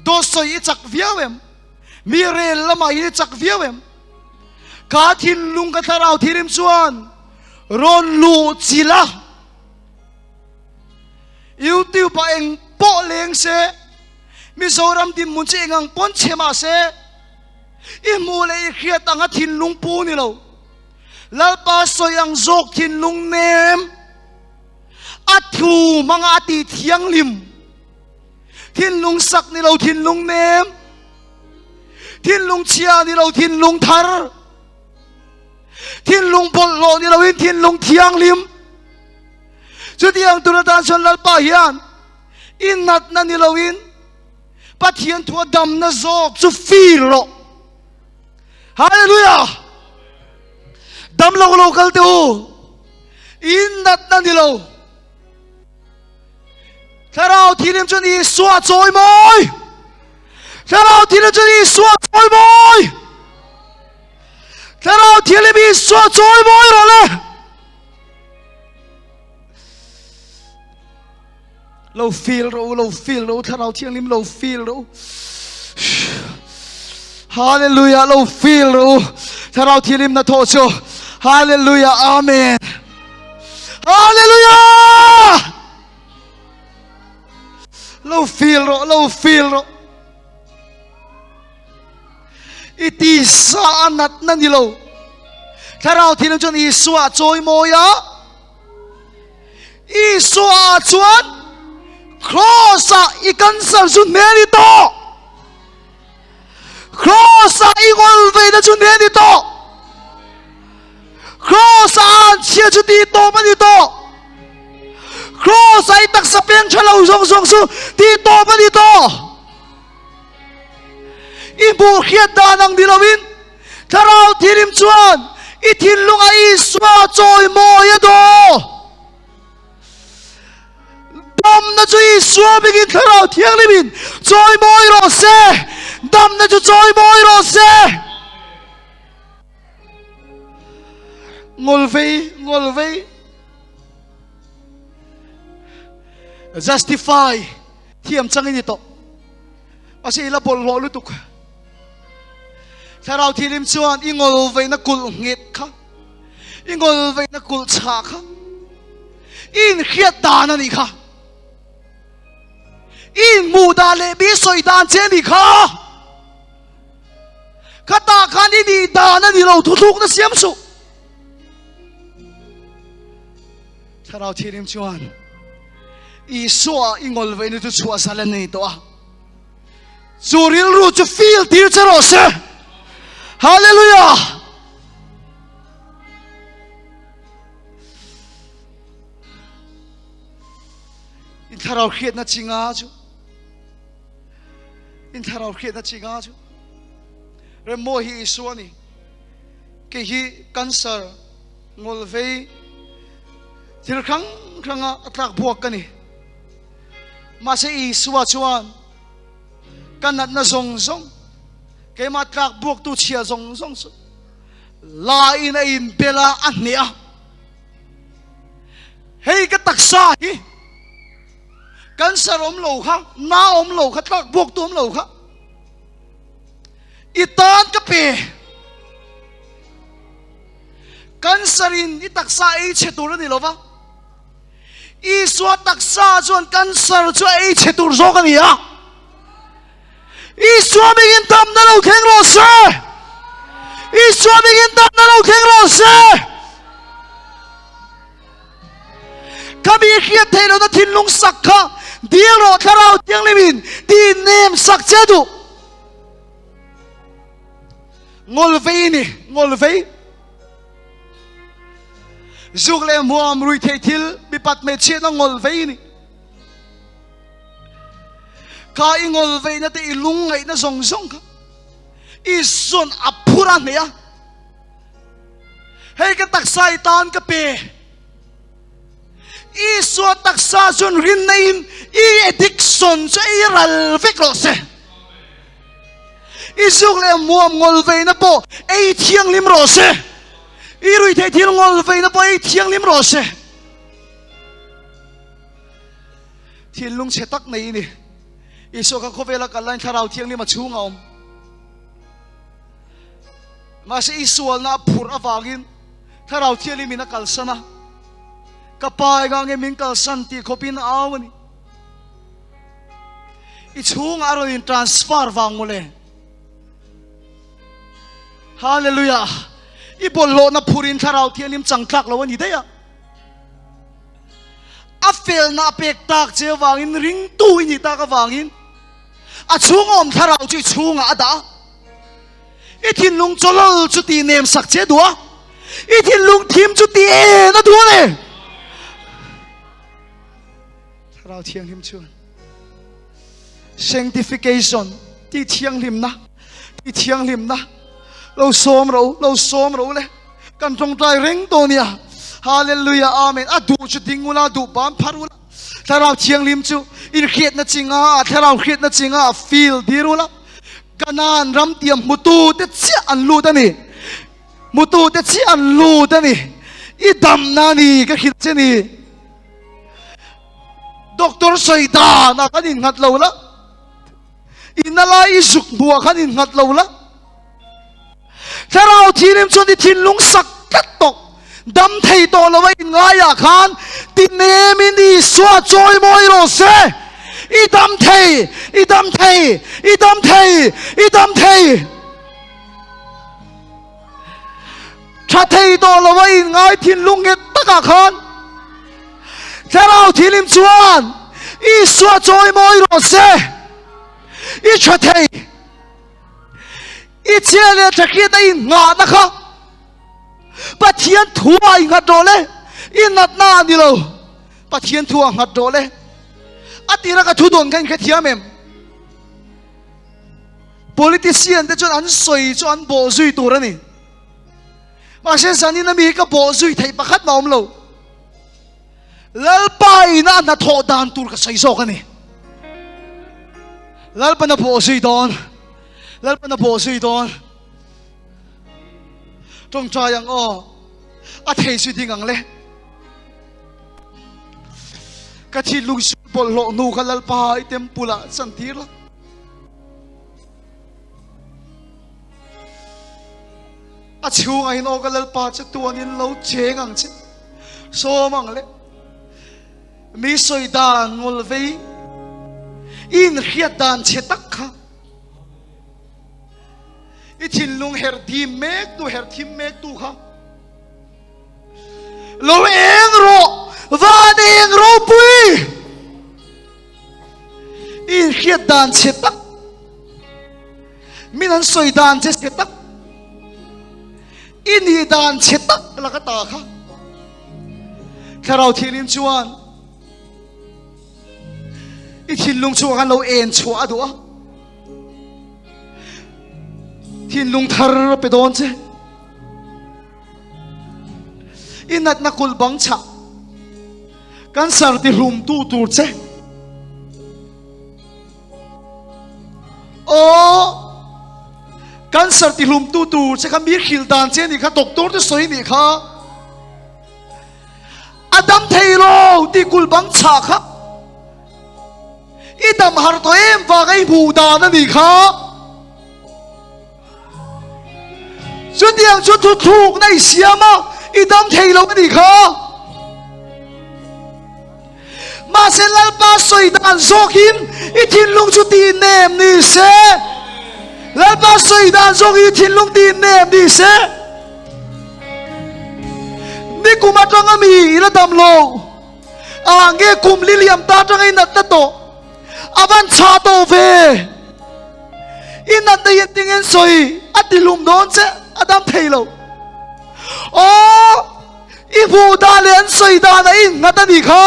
Dawt sawi i chak viau em? Mi rel lamah hian i chak viau em? Ka thinlung ka thlarau thirim chuan rawn luh chilh a. YouTube ah eng pawh leng se, Mizoram dinhmun chu eng ang pawn chhe mah se, i hmuh leh i hriat anga thinlung pu ni lo. Lalpa sawi ang zawk thinlung nem a thu hmanga a tih thianghlim. Thinlung sak ni lo thinlung nem, thinlung chhia ni lo thinlung thar, thinlung bawlhhlawh ni loin thinlung thianghlim. Chutiang tur atan chuan Lalpa hian i natna ni loin Pathian thua damna zawk chu feel rawh. Hallelujah! Dam lo lo kal teh u, i natna ni lo. Thlarau thilim chuan Isua chawi mawi. Thlarau thilim chuan Isua chawi mawi. Thlarau thilim Isua chawi mawi rawh le. Lo feel ro, lo feel ro, thlarau thianghlim lo feel ro. Hallelujah, lo feel ro. Thlarau thianghlim na thaw chu. Hallelujah, amen. Hallelujah! Lo feel ro, lo feel ro. I tisa a nat na ni lo. Thlarau thianghlim chuan Isua chawi mawi a. Isua chuan cross ah i cancer chu hne ni tawh. Cross ah i ngol ve na chu hne ni tawh. Cross ah an chhia chu ti tawp a ni tawh. Cross ah i taksa peng tha lo zawng zawng chu ti tawp a ni tawh. I hmuh hriat dan ang ni loin Thlarau Thirim chuan i thinlunga Isua chawimawi a daw. Damna chu Isua bingin Thlarau Thianghlimin chawimawi rawh se. Damna chu chawimawi rawh se. Ngawlvei, ngawlvei. Justify thiam chang i ni tawh. Mahse i la bawlhhlawh lutuk. Thlarau Thianghlim chuan i ngawlveina kulh nghet kha, i ngawlveina kulh chhah kha, i inhriat dan a nih kha. I inhmuh dan leh mi sawi dan che a nih kha. Khatah khan i nih dan a ni lo, thuthlukna siam suh. Thlarau Thianghlim chuan Isua i ngawlveina chu chhuah zal a nei tawh a. Chu rilru chu feel tir che rawh se. Hallelujah! In thlarau hriatna chi nga chu in thlarau hriatna chi nga chu Remmawi hi Isua a ni. Kei hi cancer ngawlvei thil hrang hranga a tlak buak ka ni. Mahse Isua chuan ka natna zawng zawng, keimah tlak buaktu chhia zawng zawng chu la in a inbel a, a hneh a. Hei ka taksa hi cancer awm lo kha, na awm lo kha, tlak buaktu awm lo kha i tan ka pe. Cancer in i taksa ei chhe tur a ni lo va. Isua taksa chuan cancer chu a ei chhe tur zawk a ni a. Isua mingin damna lo thleng rawh se. Isua mingin damna lo thleng rawh se. Ka mi hriat theih lohna thinlung sak kha dil rawh thlarau thianghlimin ti nem sak che duh. Ngawlvei ni, ngawlvei. Zuk leh hmuam rui theih thil mipat hmeichhiatna ngawl vei ni. Kha i ngawl veina te i lungngaihna zawng zawng kha i zawn a phur a hneh a. Hei ka taksa i tan ka pe. Isua taksa chuan rinna in i addiction chu ei ral vek rawh se. I zuk leh hmuam ngawl veina pawh ei thianghlim rawh se. I rui theih thil ngawl veina pawh ei thianghlim rawh se. Thinlung chhe tak nei i ni. Isua kha khawvela kal laiin Thlarau Thianghlim a chhung a awm. Mahse i sualna a phurh avangin Thlarau Thianghlimin a kalsan a, Ka Pa engah nge min kalsan tih khawpin a au a ni. I chhungah a rawn in transfer vang mawle. Hallelujah! I bawlhhlawhna phurin Thlarau Thianghlim chang tlak lo a ni daih a. A felna a pek tak che avangin ringtu i nih tak avangin a chhunga awm thlarau chu i chhungah a dah a. I thinlung chawlawl chu tih nem sak che a duh a, i thinlung thim chu tih en a duh a ni. Thlarau Thianghlim chuan sanctification tih thianghlimna, tih thianghlimna lo sawm ro, lo sawm ro le. Kan tawngtai reng tawh nia. Hallelujah Amen. A duh chu ding ula, duh ban phar ula. Thlarau Thianghlim chu inhriatna chinga, Thlarau hriatna chinga feel dir ula. Kanaan ram tiam hmutu te chiah an lut a ni. Hmutu te chiah an lut a ni. I damna ni ka hrilh che ni. Doctor sawi dan ah khan innghat lo la. Ina lai i zuk hmuh ah khan innghat lo la. Thlarau Thianghlim chuan i thinlung sak tlat tawh, dam thei tawh lo a inngaiah khan ti nemin Isua chawi mawi rawh se. I dam thei, i dam thei, i dam thei, i dam thei. Tha thei tawh lo a inngai thinlung nghet takah khan Thlarau Thianghlim chuan Isua chawi mawi rawh se. I tha thei. I chhia leh tha hriat a inngahna kha Pathian thu ah inghat rawh le, i natna a ni lo, Pathian thu ah nghat rawh le. A tira ka thu dawn kha in hrethiam em? Politician te chuan an sawi chu an bawh zui tur a ni. Mahse zanin ami hi ka bawh zui theih pakhat mah awm lo. Lalpa ina a hnathawh dan tur ka sawi zawk a ni. Lalpan a bawh zui dawn. Lalpan a bawh zui dawn. Tawngtai ang aw. A thei zui ding ang le. Ka thinlung sul bawlhhlawh hnu kha Lalpa i temple ah chantir la. A chhungah hin aw ka Lalpa che tuanin lo cheng ang che. Sawm ang le. Mi sawi dan ngol vei. In hriat dan che tak kha. I thinlung her dim mek tu her thim mek tu kha. Lo eng rawh van eng ropui. I hriat dan che tak. Min an sawi dan che che tak. I nih dan che tak laka ta kha. Thlarau Thianghlim chuan i thinlung chungah khan lo en chhuah a duh a. Thinlung thar a pe dawn che. I natna kulh bang chah cancer ti hlum tu tur che. Aw, cancer ti hlum tu tur che kha mi hrilh dan che nih kha, doctor te sawi nih kha. A dam thei lo ti kul bang chah kha. I dam har tawh em vang a i hmuh dan a nih kha. Chutiang chu thuthlukna i siam a, i dam thei lo a nih kha. Mahse Lalpa sawi dan zawkin i thinlung chu tih nem ni se. Lalpa sawi dan zawkin i thinlung tih nem ni se. Nikum atanga mi i la dam lo. A nge kum li liam ta atanga i natna tawh. A van chha tawh ve. I natna hi engtin sawi a ti hlum dawn che a dam thei lo. Aw i hmuh dan leh an sawi dan a innghat a nih kha.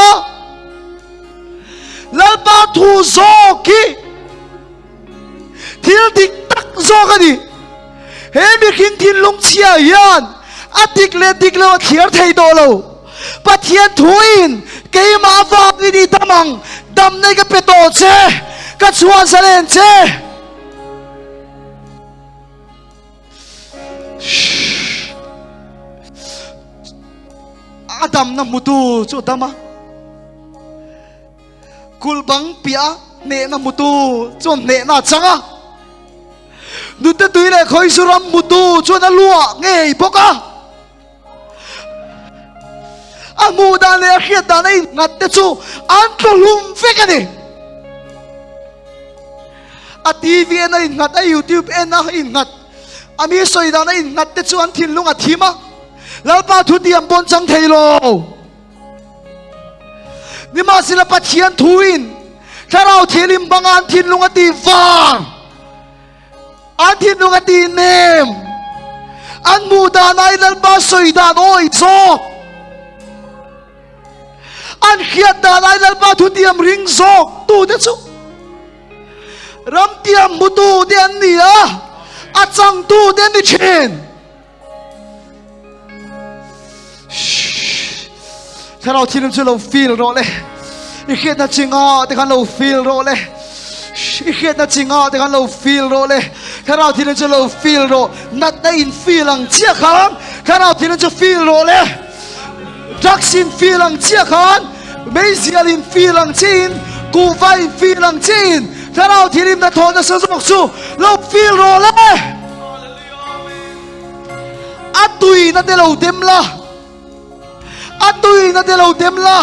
Lalpa thu zawk hi thil dik tak zawk a ni. He mihring thinlung chhia hian a dik leh dik lo a thliar thei tawh lo. Pathian thuin keimah avangin i dam ang, damna i ka pe tawh che, ka chhuah zalen che. A damna hmutu chu a dam a, kulh bang piah a. Hnehna hmutu chuan hnehna a chang a. Nute tui leh khawizu ram hmutu chuan a luah ngei bawk a. A hmuh dan leh a hriat dan a innghat te chu an tlu hlum vek a ni. A TV en a innghat, a YouTube en a innghat, a mi sawi dan a innghat te chu an thinlung a thim a. Lalpa thutiam pawn chang thei lo. Nimahsela Pathian thuin Thlarau Thianghlim banga an thinlung a ti var, an thinlung a ti nem, an hmuh dan ai Lalpa sawi dan awi zawk, an hriat dan ai Lalpa thutiam ring zawk tute chu ramtiam hmutu te an ni a, a changtu te an ni thin. Thlarau Thianghlim chu lo feel rawh le. I hriatna chinga te khan lo feel rawh le. I hriatna chinga te khan lo feel rawh le. Thlarau Thianghlim chu lo feel rawh. Natna in feel ang chiah khan Thlarau Thianghlim chu feel rawh le. Drugs in feel ang chiah khan meizial in feel ang chiin kuhva in feel ang chiin Thlarau Thianghlim hnathawh nasa zawk chu lo feel rawh le. A tuina te lo dem la. A tuina te lo dem la.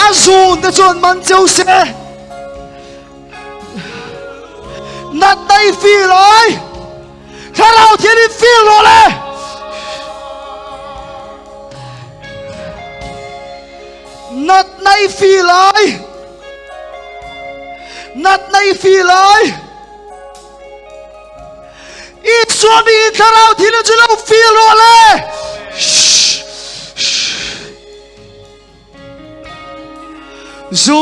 A zun te chuan man cheu se. Natna i feel ai. Thlarau thian in feel rawh le. Natna i feel ai. Natna i feel ai. Isua mi in thlarau thil chu lo feel rawh le. Zu,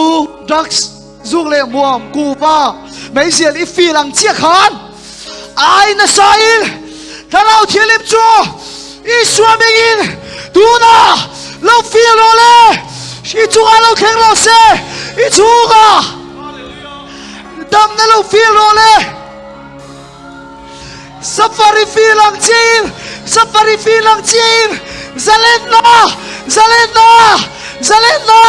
drugs, zuk leh muam, kuhva, meizial i feel ang chiah khan ai nasa in thlarau thianghlim chu Isua mingin tuna lo feel rawh le. I chungah lo thleng rawh se. I chhungah damna lo feel rawh le. Safari feel ang chiin, safari feel ang chiin, zalenna, zalenna, zalenna.